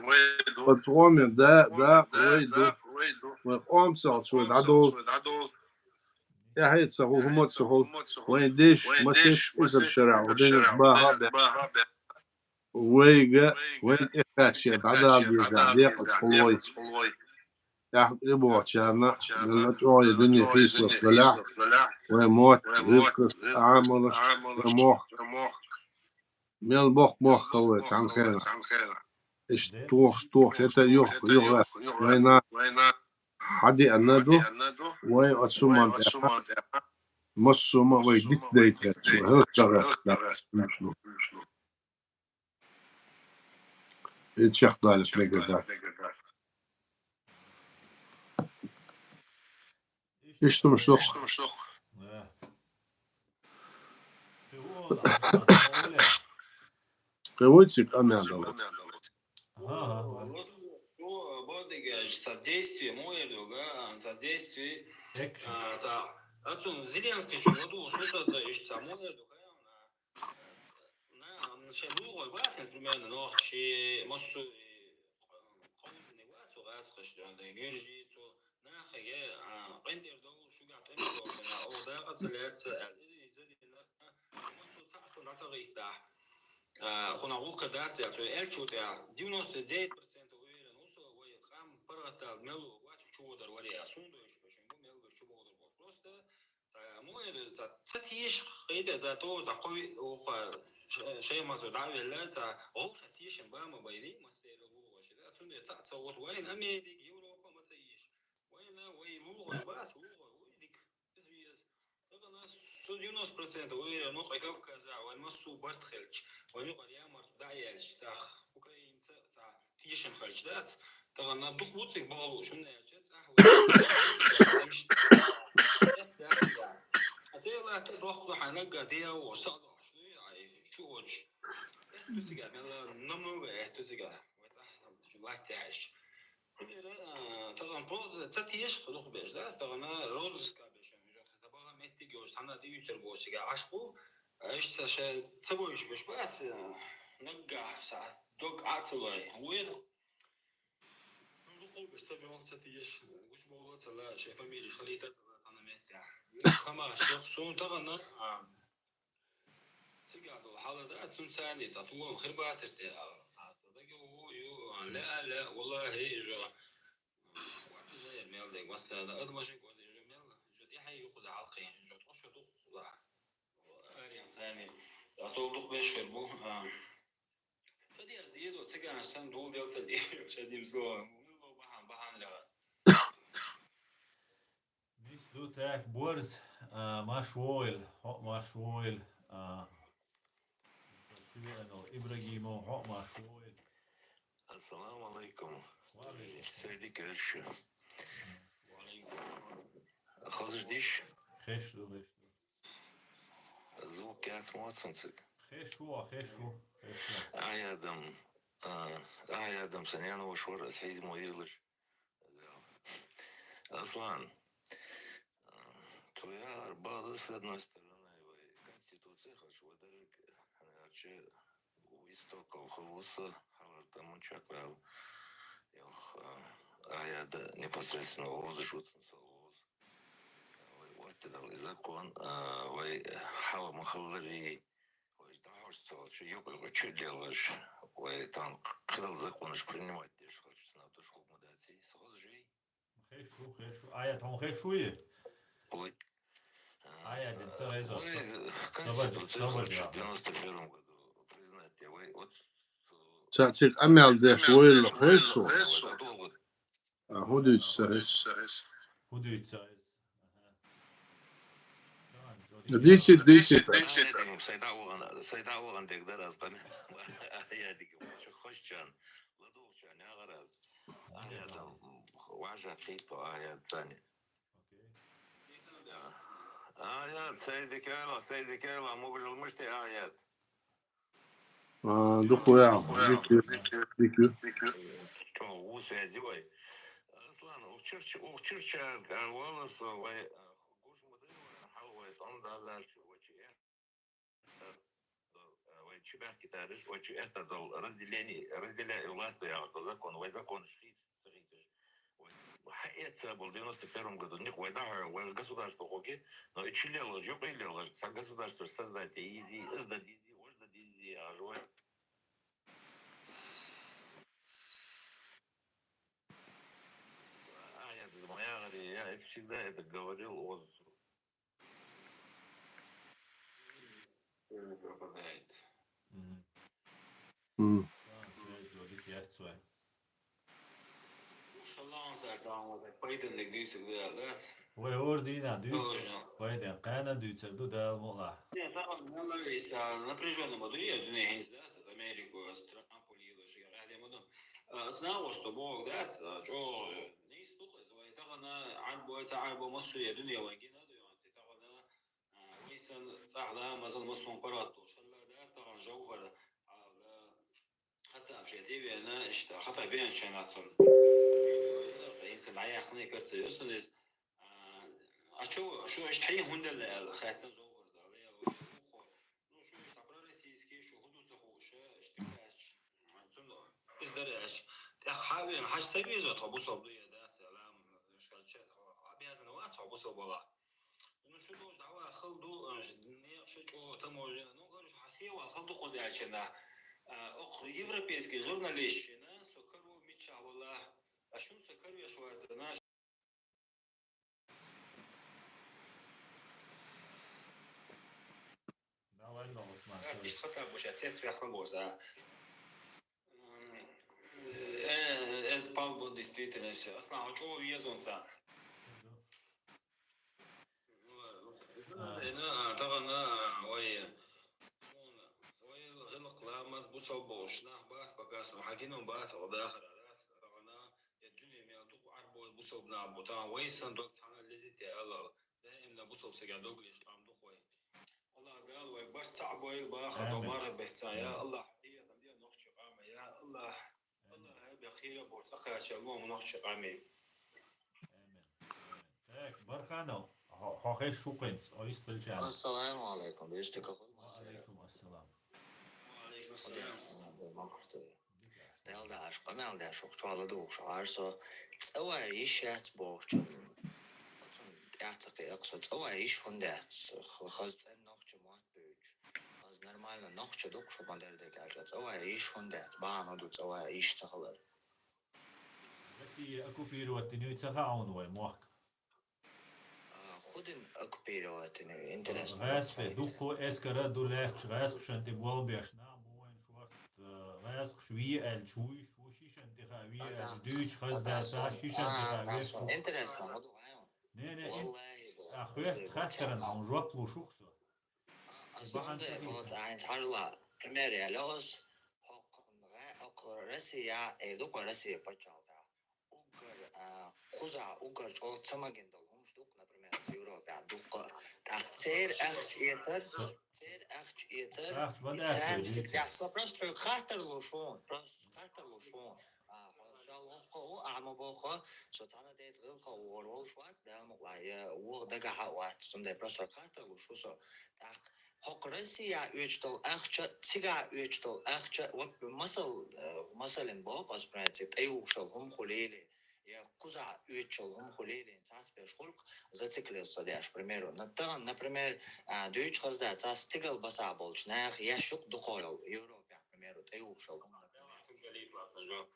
Оцу къоме да, дакъа вай ду. Вай къомца оцу вай дӀадолу. ТӀаьхьа ца хӀу хӀума ца хуьлу. Вайн деш, масеш изар шарахь, вай динарг баха а баьхна. Вайга, вайн тӀекхачче дӀадала деза декъаза хӀуллой. ТӀаьхьа тӀебогӀучарна, мелла чӀогӀа дуьне хийцалуш далахь, вай мотт, ризкъаш, Ӏамалаш, вай мохк. Мел боккха мохк хила вай цхьана хенахь. Иштта тохаш, тохаш, хӀета юха, юха вайна хьадеана ду, вай оцу хӀуманна тӀехь, массо а хӀума вай диц дайта хеташ, хӀаллак ца гӀерташ ду. И чекхдалийта мегар дац. Иштта хӀуманаш ду-кх. Да. Кхин вуй цига къамел далуш? Ага, ага. Содействие, муэр ду, га, содействие. Экшн. А, са, ацун Зеленский чу ладугӀуш, ну, са, са, иштта са, муэр ду, га, На, м, шайн лулахой бац, примерно, нохчий, массо а, э, кхузахь вац цо гӀазкхаш, гуьржий, цо нахе, а, къинтӀера довла, шуьгахь тӀемаш дохкина, оха дакъа ца лаьцна аьлла. Иза, иза дина, массо а цхьаъ санна дӀа ца гӀиттахь, а, кхунах гӀуллакх дац аьлла, цо аьллачул тӀаьхьа девяносто девять процентов уверен ву со, вай къам паргӀатдала мел ву, вац чу водар варе, а суна дойуш бу шуьга, мел ву чу бохур боху. Просто Ца, мо, э, ца, ца теша хета, ца то, ца кхови, оха, ш-, шайн мазо дӀа а велла, ца, гӀовша тешам ба ма байри, массеран лулахой ши, да, цундела ца, ца вот вайн Америка, Европа ма ца еш. Вайна, вай лулахой бац, лулахой, вай дика, из веза. Тахана со девяносто процентов уверен ву, кху Кавказа, вайн массо а барт хилча, вайн юкъара ямарт дӀа а яьлча, тах, украинца, ца, тешам хилча дац. Тахана дукха ву цига бахьалуш, хӀунда аьлча цӀахь вай. Аса латта дохку хьан нагга дияво, са дохуш, ну, ай, чу оч. Эту цига, мела, намного эту цига. Вай цӀахь сам, чу латта яш. Хьунера, а, тахана по-, ца теша дукха беш, да, тахана розыска беш, уже забала меттиг, уже сана дивицер бошига ашку. Иштта ша ца бойш беш бац, нагга са дог ацулай. Вен Гуш ца бегӀу ца тиеш, гуш богӀу ца ла, шай фамилия халита ца ла, цана метте. Хама, шо, сун тагана, а, цигадо, хала да, цун цани, ца тулон, хир бацерте, а, ца, ца даги у, ю, а, ла, ла, валлахи, жо, варта заяр мел дег, васса, да, ад машин гон, жо мел, жо тихай, ю, хуза халкъи, жо, тхо шо дух, ла. Ариан цани, а, сол дух беш шер бу, а, Ца дерз дезо, циган шан дул дел ца дерз, шадим зо. Мило бахан, бахан лега. Нис ду так борз, а, Машвойл, хо Машвойл, а, Чувенов, Ибрагимов, хо Машвойл. Ассаламу алейкум. Ва алейкум. Сайди Керши. Ва алейкум салам. Хазыш диш? Хеш ду, хеш ду. Звук яц моцунцик. Хеш ву, хеш ву, хеш ву. Ай адам, а, ай адам санян вошвар, сизмо ирлыш. Аслан, а, твоя арбада с одной стороны, вай, конституция хаш, вай, даже, а, че, у истоков хулуса, халар там чаквел. Йох, а, ай ада непосредственно оз шутун со оз. Вай, вот это и закон, а, вай, хала махаллари, вай, да, хаш со, че, ёк, ёк, че делаешь, вай, там, когда законы принимать, деш, хочешь, на то, что мы дать, и сразу же. Хешу, хешу. Ая, там хешуи? Ой. Ая, дин ца резо. Ой, са-, Конституция собор, хочет собор, в девяносто первом году признать, я, вай, вот, э, Ца цик амял деш, вай, хешу. Долго. А, худуйца, хеш. Худуйца. Десять, десять. Сайда уган, сайда уган дегдар аз там. Я дигим, чё хочешь, чан. Ладу чан, я гараз. Ая там, важа хейто, ая цани. Ая, сайди кела, сайди кела, мугжал мышти, ая. А, духуя, дикю, дикю. Что, у связи, ой. Аслан, ухчирч-, ухчирча, а, волосу, вай, а, гуш муды, вай, хал, вай, тон даллар, чу, вай, чи, э, э, вай, чи бяхки тарыш, вай, чи, это, дол, разделение, разделяй власть, я, то закон, вай, закон, шхит, сахитыш. Вай, ха, это был в девяносто первом году, ник, вай, да, вай, государство хоги, но и чилелыш, юк, и лелыш, са государство создать, изи, изда, изи, ожда, изи, а, вай. А, я, моя, я всегда это говорил, вот. Пропадает. Мгм. М. А, связь вроде тяхцуэ. Машаллах, он сар там, вот, пайданлык дюйсик, да, да? Вай, ордина дюйсик. Тоже. Пайдан, къана дюйсик, ду дал мола. Не, там, она весь, а, напряжённый моду, я, не, не, да, с Америку, с Трампом, или что, я, я, моду. А, знал, что Бог, да, с-, а, чё, не слухай, свои, так она, арбо, это арбо, массу, я, дунья, вагина, да, я, так она, а, вайсан, цахла, мазал, массун, парату, шалла, да, так, жаугар, а, да, Хатаб же дивена, ишта, хатаб вен чанацун. Инсан аяхны карца ёсунис. А чё, шо ишта хай хундала, хатан жогорза, ну, шо ишта пророссийский, шо худуса хуша, ишта кач. Цун издараш. Так хавен, хаш сабизот, хо бусал дуя, да, салам, шкалча, обязан вас, хо бусал бала. Ну, что должен, а, халду, а, ж-, не, что, что, таможня, ну, говорю, хасева, халду хозяйчина. А, ох, европейский журналистчина, со коров меча вала, а шум со коров я шварца, наш. Давай, ну, вот, смотри. Раз ишт хата буша, цец вяхла боза. Э, эз палбу действительно. Аслан, а чё везунца? Эна, а, тагана, ой, ой, гылыкъ ламаз бусал болуш, нах бас, пока сон, хагинун бас, о дахар, раз, тагана, я дуне мя дух арбо бусал на бутан, вайсан дог цана лезите алал, да имна бусал сега дог леш там дух вай. Аллах дал вай барца бойл баха. Амин. Домара бехца, я Аллах, я там я нохчи кама, я Аллах. Аллах, я бехира бо, сакача, Аллах, нохчи ками. Амин. Так, Барханов, хо-, хохеш шукъинц, ойс тилчан. Ассаламу алейкум, беште кахуд масера. Ва алейкум ассалам. Ва алейкум ассалам. Далда, къамаьл деш, хӀокху чохь ладугӀуш Ӏара со. ЦӀа ван йиш яц бохучун, оцунна тӀаьхьа ца кхиъна со, цӀа ван йиш хӀунда яц, хаза цӀена нохча мотт буьйцуш. Хаза нормально нохча ду-кх шу, ма-дарра дерг аьлча, цӀа ван йиш хӀунда яц, бахьана хӀун ду цӀа ван йиш ца хилар? Россия оккупировать дина ю, ца хаьа хьуна вай мохк? А, хӀун дина оккупировать дина ю, интересно? ГӀаскхий, дуккха эскар а ду лаьтташ, гӀаскхашна тӀе болх беш нах бу вайн шортта, а, гӀаскхаш ве аьлча, вуьйш ву, шишан тӀе хаа ве аьлча, дуьйцуш хаза дац, шишан тӀе хаа веш ву. Интересно, хӀун ду хьайна? Не, не, ин-, валлахӀи, а, хоьтту хаттарна хьуна жоп луш ву-кх со. Ас бахьана ца хилла. Вот, а, хӀинца хьажал, пример яьлла ас, хӀокху гӀа-, хӀокху Россия, эр ду-кх вай Россия пачхьалкхехь. Уггар, а, кхузахь уггар чӀогӀа ца магийна долу хӀумнаш ду-кх, например, оцу Европехь дуккха а. ТӀаккха церан ахча эцар, церан ахча эцар, царна цига тӀехь со просто хьоьга хаттар луш ву, просто хаттар луш ву. А, хьо сол воккха а ву, ахьа ма бохху, со цхьана а деца гӀиллакх а вогӀур волуш вац, Дала мукъалахь, я вогӀу дагахь а вац, цундела просто хьоьга хаттар луш ву со. ТӀаккха хӀокху Россия оьцуш долу ахча, цигахь оьцуш долу ахча, вот масал, э, масална боху ас, пример, цигахь тӀеюхуш йолу хӀума хуьлийла, я кхузахь оьцуш йолу хӀума хуьлийла, цхьацца берш хуьлу-кх зациклиться деш, примеру. На-, тахана, например, а, дуьйцуш хаза дац, цхьа стигал басахь болчу наха еш ю-кх дукха йолу Европехь, примеру, тӀеюхуш йолу хӀума, например.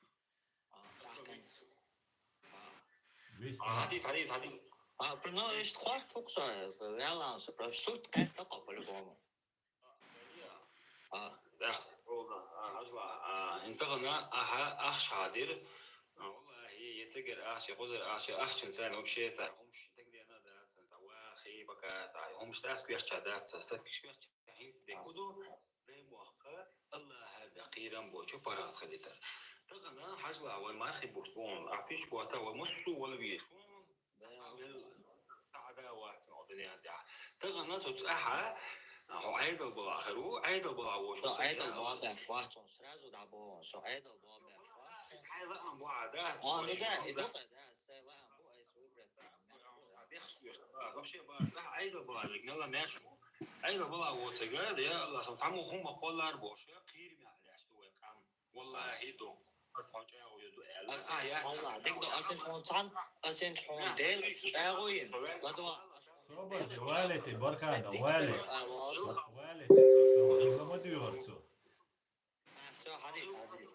А, тахана. Вист. А, хьадис, хьадис, хьадис. А, ну, иштта хӀоттуш ву-кх со, ваьлла со, просто сурт кхетта-кх по-любому. А. Да, а, хьажал, а, хӀинца тахана ахьа ахча хьадира. А, валлахӀи, я цигара ахча, я кхузара ахча, ахчанца вообще цхьа хӀумаш дагадеана дац, цхьа вахий, пока цхьа хӀумаш дац, коьртача дац, са коьртача хӀинца дерг хӀун ду, даймохк АллахӀа бен кхерам болчу паргӀат хилийтар. Тахана хьажал, вай мархий бутт бу хьуна, ахь пичча бутт, вай массо а вала везаш ву хьуна. Цхьа а вац хьуна дуьнен тӀехь. Тахана цу цӀахь хьо Ӏедал балахь хир ву, Ӏедал балахь воцуш. Со Ӏедал балахь беш вац хьуна, сразу дӀабоху, со Ӏедал балахь беш вац. Иза хьайн лаам бу, а, да? А, ну да, иза, да, сайн лаам бу, айса выбрать. Вообще бара, цӀахь Ӏедал балахь верг мелла маьрша ву. Ӏедал балахь воцург, я АллахӀ, сан цхьаммо хӀума кхоллар бохуш, кхераме лаьтташ ду вай къам. ВаллахӀи, ду. Ас хьо чӀагӀо йо ду аьлла. Ас хьо яц. Дика ду, ас хьуна цхьаьна, ас хьуна Делаца чӀагӀо йина. ЛадогӀа. Собар де, валете, баркада, вале. Валете, со, со, со, ма дуьйгӀар цо. А, всё, хьадийца, хьадийца.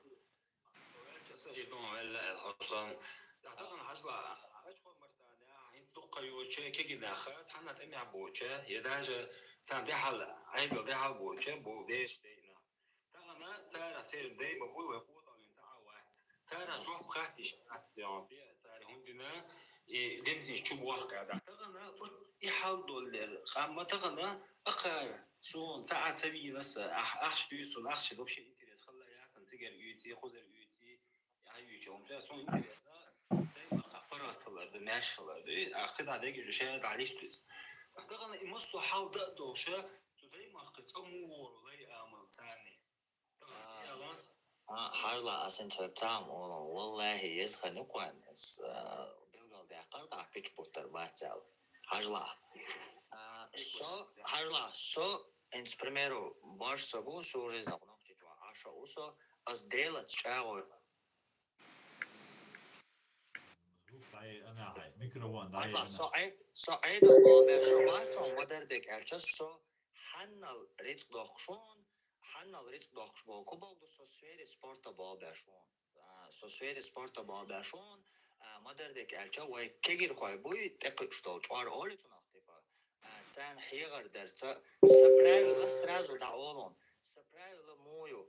Со ваьлча, аса и дон ваьлла аьлла, Хьусан. Тахана хьажал, Ачхой-Мартанехь хӀинца дуккха йоцучу кегийнах, цхьанна тӀемехь боцучу, я даже царна дуьхьал, Ӏедал дуьхьал боцучу бу бераш дайна. Тахана царах церан дай ма буй, вай къотӀаллин ца Ӏа вац. Царах жоп хатта йиш яц, дегӀан тӀе, цара хӀунда дина, и динца чу бохка дӀа. Тахана вот и хьал доллера, къамма тахана акхара суна цхьа а ца вийна аса, ахь, ахча дуьйцу суна, ахча вообще интерес хилла яцан, цигара оьций, кхузара оьций, яхь оьций, хӀума ца, суна интересно, даймахка паргӀат хилар ду, маьрша хилар ду, ахча дӀа дегиже ша дӀа листуьйту. Тахана и массо а хьал дан а долуша, цу даймахка цӀа муха вогӀур лай амал царний. А, хьажал, ас хӀинца хьоьга цхьа хӀума олу, валлахӀи, еза хан ю-кх вайн, ас, а, билгалдаьккхар-кх ахь пичча буттар бац аьлла. Хьажал. А, со, хьажал, со, хӀинца, к примеру, бархӀ со бу, со жизнь нохчийчохь Ӏаш а ву со, ас Делаца чӀагӀо. Звук дӀаена хьайн, микрофон дӀаена. Хьажал, со Ӏе-, со Ӏедал балахь беш вац хьуна, ма-дарра дерг аьлча, со хьанал рицкъ доккхуш ву хьуна, хьанал рицкъ доккхуш боху, ку боху ду, со сфере спорта балахь беш ву хьуна. А, со сфере спорта балахь беш ву хьуна, а, ма-дарра дерг аьлча, вай кегирхой буй, тӀекхуьуш долу чкъор олу цунах, типа, а, царна хьехар дар, ца, сан правила сразу дӀаолу хьуна. Сан правила муха ю?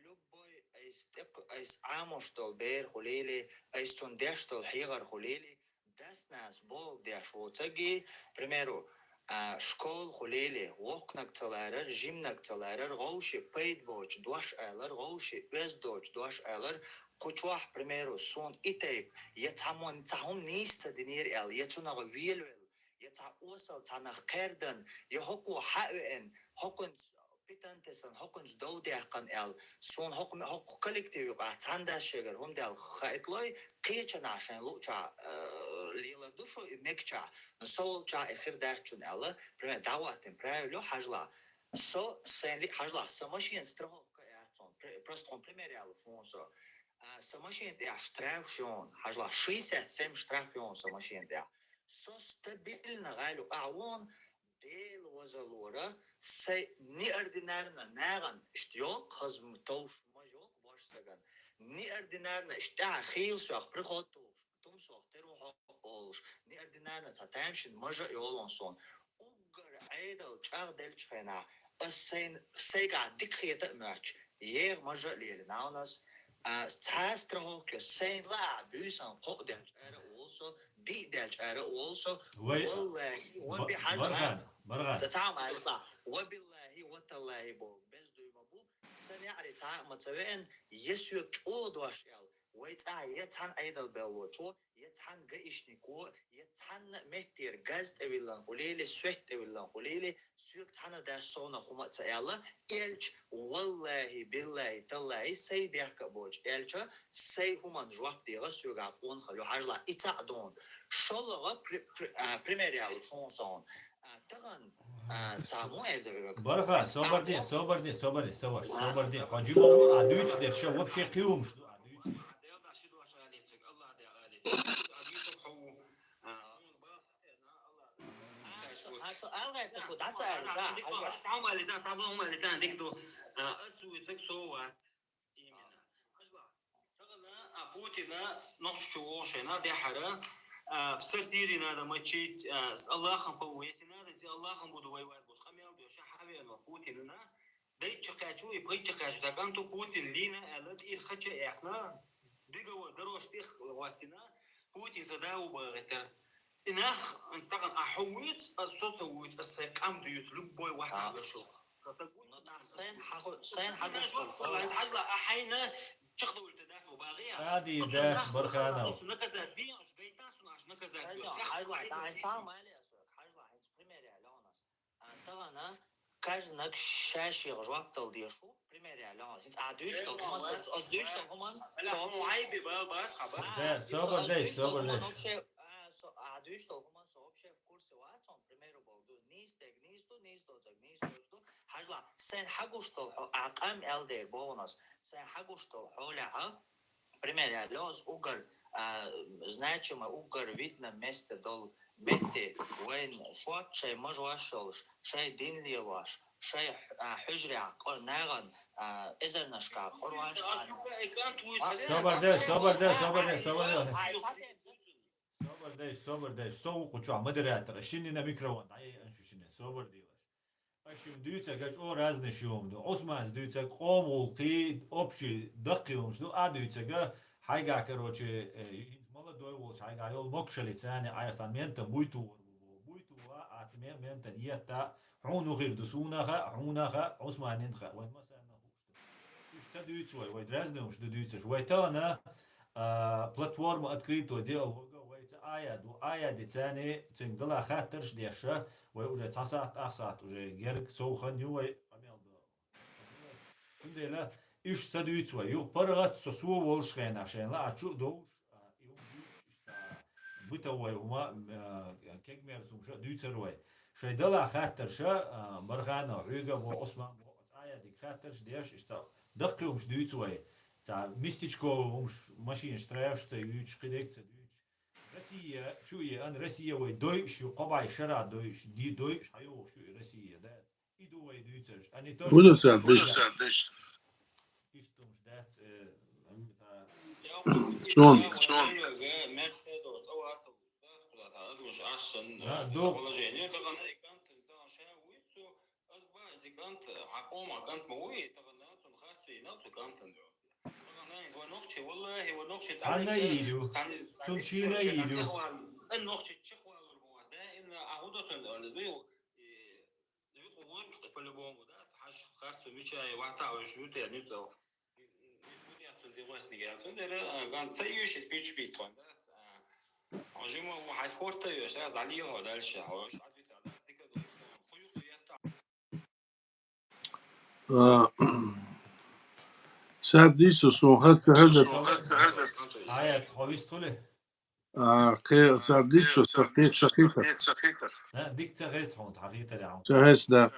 Любой айса тӀекху-, айса Ӏамош долу бер хуьлийла, айса цунна деш долу хьехар хуьлийла, дас-нанас бохург деш воцург, к примеру, а, школа хуьлийла, воккханиг ца ларар, жиманиг ца ларар, вовшийн пайда боцу дош алар, вовшийн оьзда доцу дош алар, кху чохь, к примеру, суна и тайпа, я цхьаммо цхьа хӀума нийса ца динера аьлла, я цунах велавелла, я цхьа осал цхьаннах кхаьрдан, я хӀокхо хьа а веана, хӀокхуьнца питанте сан, хӀокхуьнца дов даьккхина аьлла, суна хӀокху, хӀокху коллектив юкъахь цхьана дас шегара хӀума даьлла хаитлой, кхечанхьа шайн луучохь, э, лелар ду шу и мегачохь, но со волчохь и хир дац шуна аьлла, пример, дӀахӀоттийна правила ю, хьажал. Со сайн ли-, хьажал, сан машина страховка яц хьуна, пр-, просто хьуна пример яллалц хьуна со. А, са машина тӀехь штраф ю хьуна, хьажал, шестьдесят семь штраф ю хьуна са машина тӀехь. Со стабильно гӀайла юкъахь ву хьуна, Дела везалора, сайн неординарно нахана иштта йолу хаза товш мажа йолу божсаган. Неординарно иштта тӀаьхьа хийла соьх приход тухуш, тумсох тера ву хьо олуш, неординарно цхьа тамашийна мажа а йолу суна. Уггар Ӏедал чӀагӀделлачу хенахь, ас сайн, сайгахь дика хета а моьттуш, еха мажа а лелина хьуна ас. А, цхьа страховка, сайн лаахь буьйсан кхоъ делча ара а волу со, диъ делча ара а волу со. Вай, валлахи, ва би хьажа Бархан, Бархан. Ца цхьа ма аьлла, ва биллахи, ва таллахи боху, беза дуй ма бу, сан яӀри цхьа а ма ца веана, я соьга чӀогӀа дош аьлла, вай цӀахь я цхьана Ӏедал беллочо, я цхьана гаишнико, я цхьанна а меттера газ тӀевиллан хуьлийла, свет тӀевиллан хуьлийла, соьга цхьана а дас совнах хӀума а ца аьлла, элча, валлахи, биллахи, таллахи, сай бехка а боцуш, элча, сай хӀуманна жоп дегӀа соьгахь къонахалла ю хьажал, и цхьаъ дуьйна. ШолгӀа при-, при-, а, пример ялуш хӀун сон. А, тахана, а, цхьа муха эр ду хьоьга? Барха, собар де, собар де, собар де, собар, собар де. Хьо жима ву, а дуьйцуш дерш вообще кхин хӀумаш ду, а дуьйцуш. А, со, а, со, алгӀайтта ку, дӀа ца аьлла, да, алгӀа. Цхьа хӀума аьлла, да, цхьа хӀума аьлла, да, дика ду. А, ас вуьйцург со вац. Именно. Хьажал. Тахана, а, Путина нохчочо вогӀу шайна дехьара, а, в сортире надо мочить, а, с Аллахом по-, если надо, с Аллахом буду воевать, бу къамел доьшу, хьавеана Путинна. Дайча кхаьчу, и пхийтта кхаьчу, цхьа кӀант ву Путин лийна аьлла, тӀера хача а яьккхина, беговой дорожка тӀехь хӀоттийна, Путин сан да ву бахийтар. И нах, ан стакан а хьо вуьйцу, а со ца вуьйцу, ас сайн къам дуьйцу, любой вахт а. Сан гу-, ну, тӀаккха сайн хьаху-, сайн хьагуш долу хьо. Хьажал, а хьайна чекхдовлуьйту дац ва багӀий? Ади, дац, Барханов. Наказать бий, аш гайта сун, аш наказать бий. Хьажал, хьайна цхьа ма аьлла ас, хьажал, хьайна пример яьлла хьуна ас. А, тахана, каждый наг ша-шех жоп дала дезаш ву, пример яьлла хьуна. ХӀинца а дуьйцуш долу хӀуманна, ас дуьйцуш долу хӀуманна, со вообще, а, собар дайш, собар дайш. Вообще, а, со, а дуьйцуш долу хӀуманна, со вообще в курсе вац, хьуна примеру боху ду. Нийса дерг нийса ду, нийса доцург нийса доцуш ду. Хьажал, сайн хьагуш долу хьо-, а, къам аьлла дера боху ас. Сайн хьагуш долу хьолехь, пример яьлла, ас уггар, а, значимый, уггар видно место долу метте вайн шот шайн мажош йолуш, шайн дин лелош, шайн, а, хьуьжарехь къо-, нагӀан, а, эзарнашкахь къуръанаш. Собар де, собар де, собар де, собар де. Собар де, собар де, со ву кху чохь модератор, шиннина микрофон дӀаяйа шу шинна, собар делаш. Аш шуна дуьйцург чӀогӀа разный шу хӀума ду. Ӏусманца дуьйцург къоман гӀуллакхий, общий даккхий хӀумаш ду, а дуьйцург хьайгахь, короче, э, хӀинца молодой волуш хьайгахь йолу могушаллица, царна айхьа цхьа ментан буй тухур бу боху. Буй туху а, аца мен-, ментан етта, хьуна хир ду суна хаьа, хьуна хаьа, Ӏусманна хаьа, вайн массарна хууш ду. Уьш ца дуьйцу вай, вай разный хӀумаш ду дуьйцуш. Вай тахана, а, платформа открыто делла вага, вай ца Ӏая ду, Ӏая де царна, цуьнга дала хаттарш а деш, вай уже цхьа сахьт, ах сахьт уже герга сов хан ю вай къамел до. Цундела уьш ца дуьйцу вай. Юха паргӀат со, со волуш хенахь шайна лаахь чу а довлуш, а, и хӀума дуьйцуш, иштта бытовой хӀума, а, кегамерса хӀумаш а дуьйцура вай. Шайн дала хаттарш а, а, Барханов, хьоьга а боху, Ӏусманна боху, цхьа а дика хаттарш а деш, иштта даккхий хӀумаш дуьйцу вай. Цхьа местечковый хӀумаш, машинаш травш ца юьйцуш, кхидерг ца дуьйцуш. Россия чу а еана, Россия вай дойуш ю, кхо бӀе шарахь дойуш, ди-, дойуш хьайогӀуш ю и Россия, да? И ду вай дуьйцурш. Ани то. Буду сардиш. Иштта хӀумаш дац, э, цхьа. Сон, сон. Да, ду. Положение. Тахана и кӀант, тахана ша вуьйцу, ас баьхьа и кӀант, хьан къоман кӀант ма вуй, тахана цунна харц вина, цу кӀантана. Тахана вай нохчий, валлахи, вай нохчий цхьанна а йийр ю. Цхьанна, цунна шийна а йийр ю. Цхьанна нохчий чекхвалур бу ас. Даимна а хӀун до цунна аьлла, ду, и, юкъа вон, по-любому, да, хьаш харц вича, ватта уьш ю те, нуьцал. Нуьцал яц цунна, дегӀойтниг яц цунна, дера, а, ган ца юьш, из пич пит тхуна, да, а, жима ву хьай спорта юьш, аз дӀалийла хьо дальше, хьо, уьш дӀадвита, да, дика ду, ху юкъа ятта. А, сардийсу, сон хӀа ца хӀаза. Аят, хьо вистхули? А, кхе, сардийсу, сакхет, сакхетар. А, дик ца хез хьуна, хьан хетар хьуна. Ца хез, да.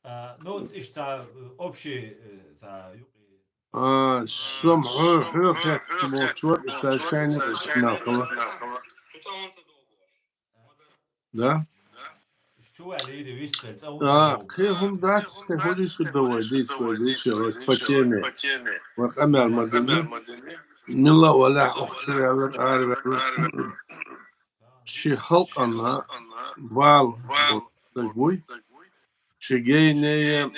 А, ну, иштта, э, общий, э, ца юкъе А, сом хьо-, хьо хетта мо чор и сообщение исмел хала. Да? А, кхе хӀума дац, кхе хӀума дийцу да вай, дийцу вай, дийцу вай, по теме. Вай къамел ма дини. Мила валахь охчу вевлар, ара вевлар. Ши халкъана бал саг вуй. Ши гейнея,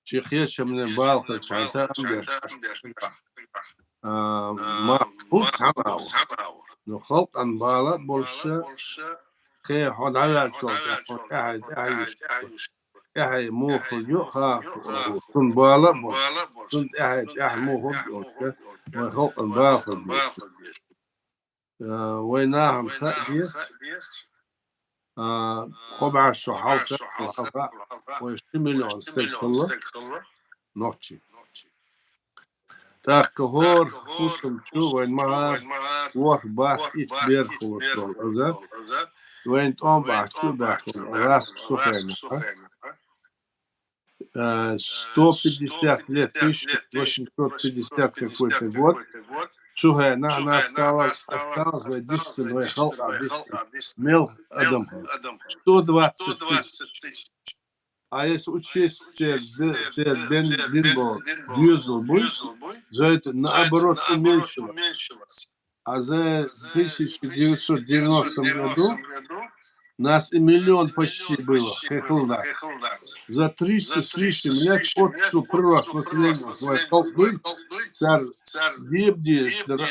ши хечамне бал хачанта амдеш. А, ма хул сама. Но халкъан бала болша, кхе хьо дӀаваьлчул тӀехьа, хьо тӀехьа, тӀехьа йиш. ТӀехьа мухул ю, ха, цун бала бо. Цун тӀехьа, тӀехьа мухул ю, вай халкъан бала хул ю. А, вай нахам ха дес. А, хо бӀаьш шо хьалха, хьалха, вай ши миллион стаг хилла. Нохчи. ТӀаккха хӀор хӀусам чу вайн магӀар, ворхӀ бахь итт бер хулаш дола аза. Вайн тӀом бахь чу бахь хулаш, раск сухайна. Э, сто пятьдесят лет, тысяча восемьсот пятьдесят какой-то год. Сухайна, она осталась, осталась, вай дистин, вай халкъа дистин. Мел адам. Сто двадцать тысяч. А если учесть, цер д-, цер бен дин бо дюзл буй, за это наоборот уменьшилось. А за тысяча девятьсот девяностом году нас и миллион почти было, хехлнац. За триста с лишним лет от су прирост население свой халкъ буй, цар деб деш дара,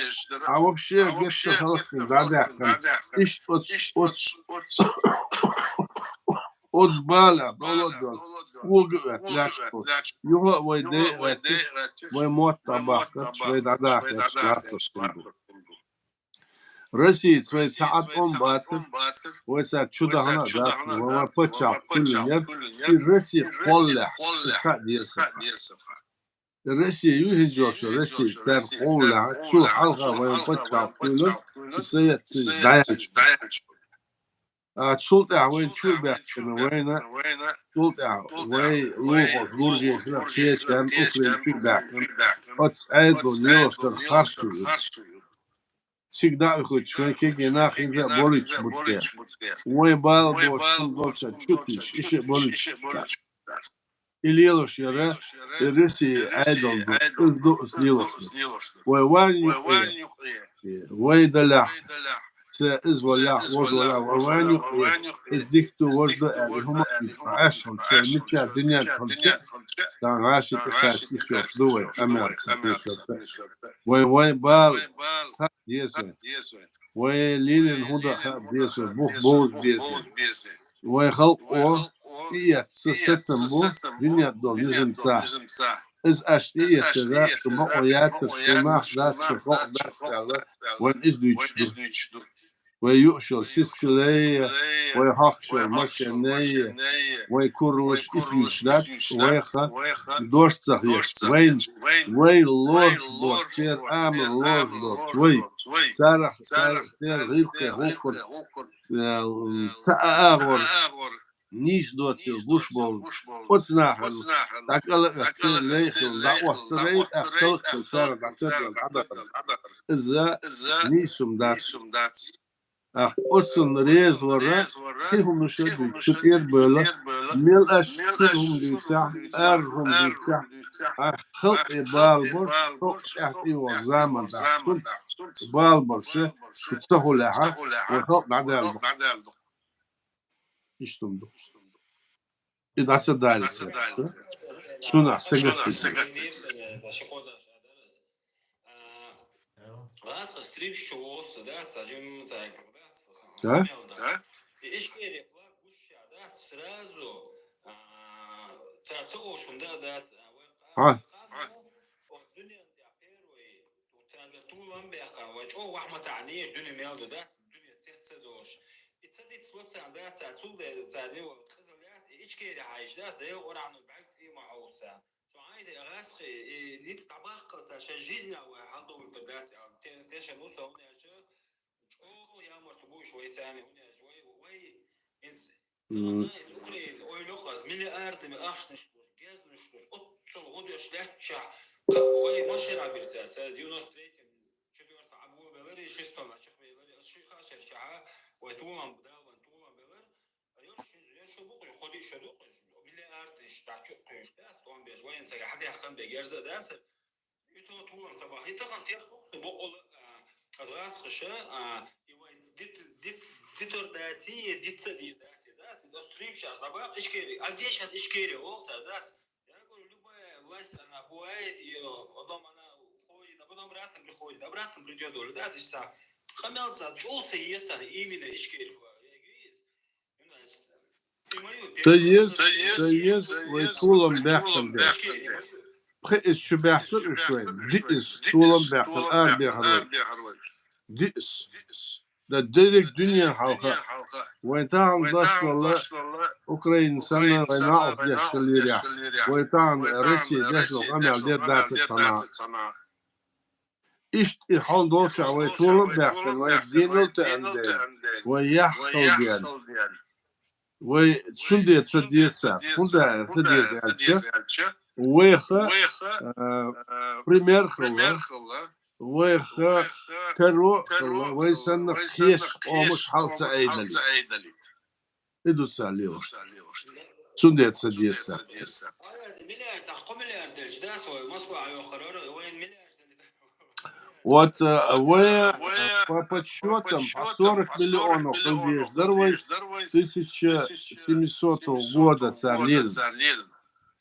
а вообще гетто халкъ дадахкан. Ишт от, от, Оз бала, болодо, уг вет, лячко. Юха вай дей вет, вай мотта бахкат, вай дадахкат, лячко. Россия вай саат он бацар, вай са чудахна дацар, вай пачал кулинер, и Россия холлях, ха десаха. Россия ю хинжоша, Россия сар холлях, чу халха вай пачал кулинер, и совет даянч. А, цул тӀехьа вайн чу баьхкина, вайна, цул тӀехьа вай лохо, Грузия, Чечен, Украин чу баьхкина. Оц айдо лелостар харчу. Всегда уходит, вай кеге нахинза болич буцке. Вай бал бо шун доца чутиш, ише болич. И лелош яра, и Россия айдол ду, из ду, из лелош. Вай ван юкъе, вай далях, це из валях, воз валях, вай ван юкъе, из дихту воз ду, э, и хума иш, аш хам че, мича, дуня хам че, дан гаши тахас иш ёш ду вай, амян са иш ёш. Вай, вай бал, ха, дес вай. Вай лилин худа ха дес вай, бух боз дес вай. Вай халкъо, ият са сетам бу, дуня дол низам са. Из аш ият са, шу ма о яцар, шу мах дац, шу халкъ дац, вай из дуч ду. Вай юшал сискалей, вай хахшал машиней, вай курлаш из дуч дац, вай ха дошцах еш. Вай, вай лорш бо, цер амр лорш бо, вай. Царах, царах, цер гилке хулкур. Ца агъор, ниш доцил буш бол. Оцнахан, такала ахцел лейхил, да оттарей, ахцел калсар, да тедал, да. Иза нисум дац. Ах, оцун рез вара, хи хумуша ду, чутер бела, мел аш шур хум дуйца, ар хум дуйца, ах, халкъ и бал бор, халкъ тяхти вар заман да, шунц бал бор, ше, шу цахуляха, вар халкъ надал бор. Иштум ду. И даса дали. Шуна, сегати. Гъас стрим шоуса, да, сажим, да? И ишкери флаг гуша, да, сразу, а, та цоошун, да, да, а, а, дунен, да, первый, та, да, тулам бяха, ва чо вахмата анеш, дуне мелду, да, дуне цеца дош. И цадит слоца, да, ца цулде, ца не, вот, кызыл, да, ишкери хайш, да, да, орану бальц и махауса. Цу айда гъасхи, э, ниц дӀабахкалса, ша жизнь а вай хьалдовлтар дас, а, те-, тешан усални аша, чӀо ямарт буш вай цани, уни аша, вай, вай, из, Мгм. Ана, из Украин, ойлох аз, миллиардами ахшнаш душ, гезнаш душ, оццул гудеш лячча, Вай машина бирца, ца девяносто третьем, четвёртом абу белари, шестом ачих белари, ши хашер шаха, вай тулам, далван тулам белар. А ёр шин, ёр шо бу ходи шо ду, миллиард иш, да чу кыш, да, стон беш, вай инса, хада яхан бегерза, да, ца. Ито тулам ца ба, ито хан тер, бу ол, а, аз гас кыша, а, и вай дит, дит, дитор даци, дитца дир даци, да, ца, да, стрим сейчас, да, ба, ишкери, а где сейчас ишкери, ол ца, да, Я говорю, любая власть, она бывает, и потом она уходит, а потом обратно приходит, обратно придет, говорю, да, то есть, а, хамялца, чё ты ес, а, именно ишкер, я говорю, есть. Ну, значит, и моё Ца первое ез, ца ез, вай тулам бяхтан бе. Пхи из шу бяхтар иш вай, ди из тулам бяхтар, ар бяхар вай. Ди из. Да дерек дуьнен хьалха. Вай тахан даш валла Украина санна вай наалх деш хилира. Вай тахан Россия деш вал къамел дер дац цана. Ишт и хьон долша вай тулам бяхтан, вай денал таан ден, вай яхал ден. Вай шун де ца деца, хунда ца деца алча. Вайха, а, пример хилла. Вайха каро хилла, вай санна кхеш къомаш хьалца айдали. Иду ца лиош. Цун де ца деса. Вот, э, вай, э, по подсчётам, по сорок миллионов хилдеш дар вай, тысяча семисотого года цар лил.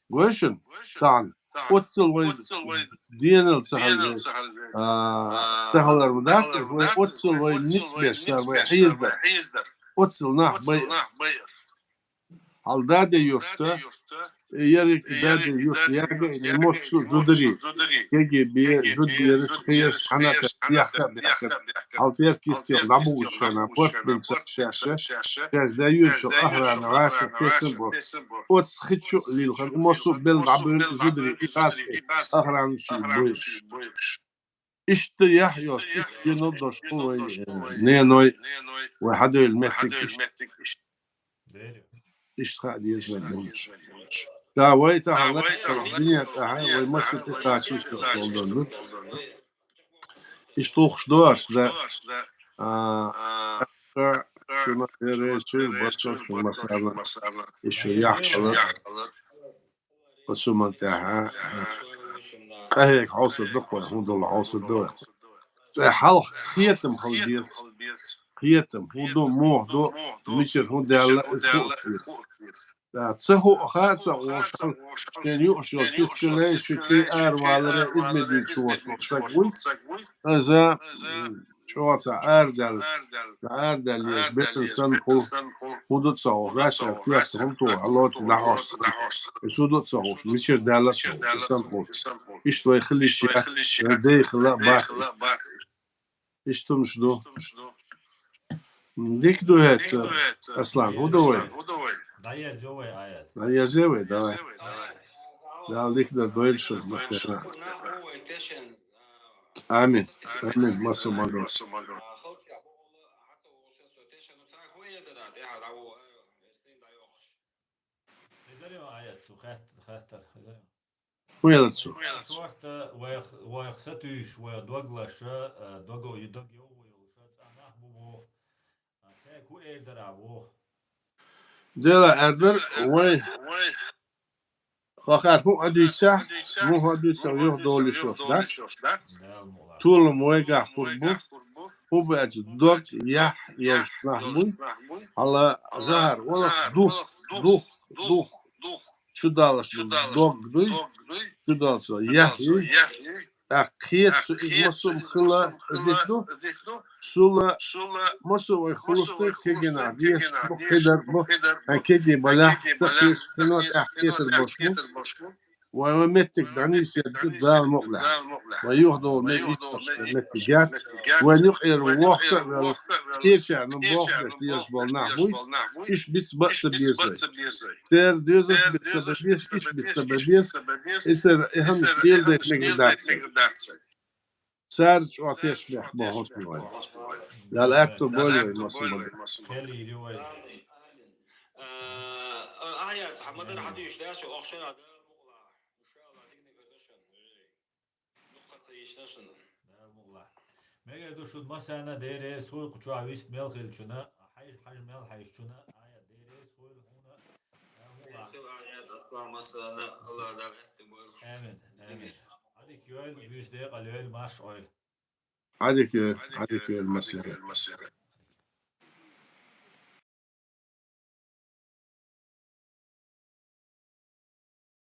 Гойшин? Тан. Оццул вай денал ца хьалжай. А, ца хьалар ма дац, вай оццул вай ниц беш цар вай хьиздар. Оццул нах бай. Хьал даде юрта, ярик даде юрт яга, и мосу зудари. Кеги бе зуд ериш, хеш, ханат, яхта, бяхта. Хьал тер кистер, лабугушана, порт бин ца шаша. Шаш да юршо, ахрана, ваша, тесен бо. Оц хичу лилхан, мосу бел лабугушана зудари, и ас, ахрана ши буйш. Ишта яхь йош, ишта гено дош хул вай, э, неной, вай хьадойл меттиг ишта. Ишта ха деза вай гонаш. Да, вай тахала, дуьне тӀехьа, вай масса тӀехьа чувство долдонну. Ишта ухуш дош, да. А, ка, шуна эре, шуй, барча, шуна масарна. Ишу яхь хала. Оцу ман тӀехьа, къахьега хьовсар ду кхой, хӀун долу хьовсар ду вай. Цкъа хьалха кхетам хила деза. Кхетам, хӀун ду, муха ду, мичара хӀун даьлла, иза хууш деза. Да, ца хуу хаа ца гӀош, шен юуш йолу шишкале, ши кхий араваларе, иза медуьйцуш волуш стаг вуй. Иза, м, чӀогӀа ца арадаьлла, ца арадаьлла еза, бетта санна хуьлу, хӀун ду ца гӀош, ваьшша кхетта хӀума туху, хьалоцу дӀахьош ца гӀош. Иза хӀун ду ца гӀош, мичара даьлла ца гӀош, и санна хуьлу. Иштта вай хила йиш яц, вай дайхила бац. Иштта хӀумаш ду. Дика ду хӀета, Аслан, хӀун ду вай? ДӀаерза вай, аят. ДӀаерза вай, давай. Дала дика дар дойла шуна, мастера. Амин. Амин. Масса ма ду. Хезарий аят цу хаттар, хаттар, хезарий? ХӀун елар цо? Шорта вайх, вайх сатуьйсуш, вай дог лаша, а, дого ю дог йовгӀа йолуша, цӀа нах бу боху. А, цаьрга хӀун эр дара боху? Дела эр дара, вай хӀокхара хӀун а дуьйцахь, муха а дуьйцахь, юха долуш йолуш дац. Толам вайгахь хир бу. ХӀун бу аьлча, дог яхь йолуш нах буй. Хьала жахьар валах дух, дух, дух. Чудалаш дог дуй, чудалаш яхь юй. ТӀаккха кхета цу иза масум хила, иза дика ду. Сула масу вай хулустуй кегина деш, бу кхидар бу. Ай кеги балахь, ца кхеш, хино тӀехь кхетар бош бу. Вай ма меттиг дӀанийсер ду, Дала мукъ лахь. Вай юхадовла меттиг яц. Вайн юкъера вохка а велла, кхечарна бохург деш дезаш болу нах буй. Уьш биц баъ ца безай. Церан доьзалш биц ца беза, уьш биц ца беза. Иза и хӀума леладайта мегар дац вай. Цара чӀогӀа тешнех бохург ду вай. Дала аьтто бойла вай, масал ма ду. Хелийла вай. Амин. Амин. А, а, а, яц, хьан ма-дарра хьан дуьйцуш дац, охшара Дала мукъ лахь. Иншалла, дика дика дашан. Ца йиш яц шуна. Мегар ду шуна массарна, Дела реза хуйла кху чохь вист мел хилчунна, хьайш хьажа мел хьайшчунна, Ӏа Дела реза хуйла хьуна. Амин. Амин. Ӏадика йойла, вуьйса декъала йойла, марша Ӏойла. Ӏадика йойла, Ӏадика йойла массарна.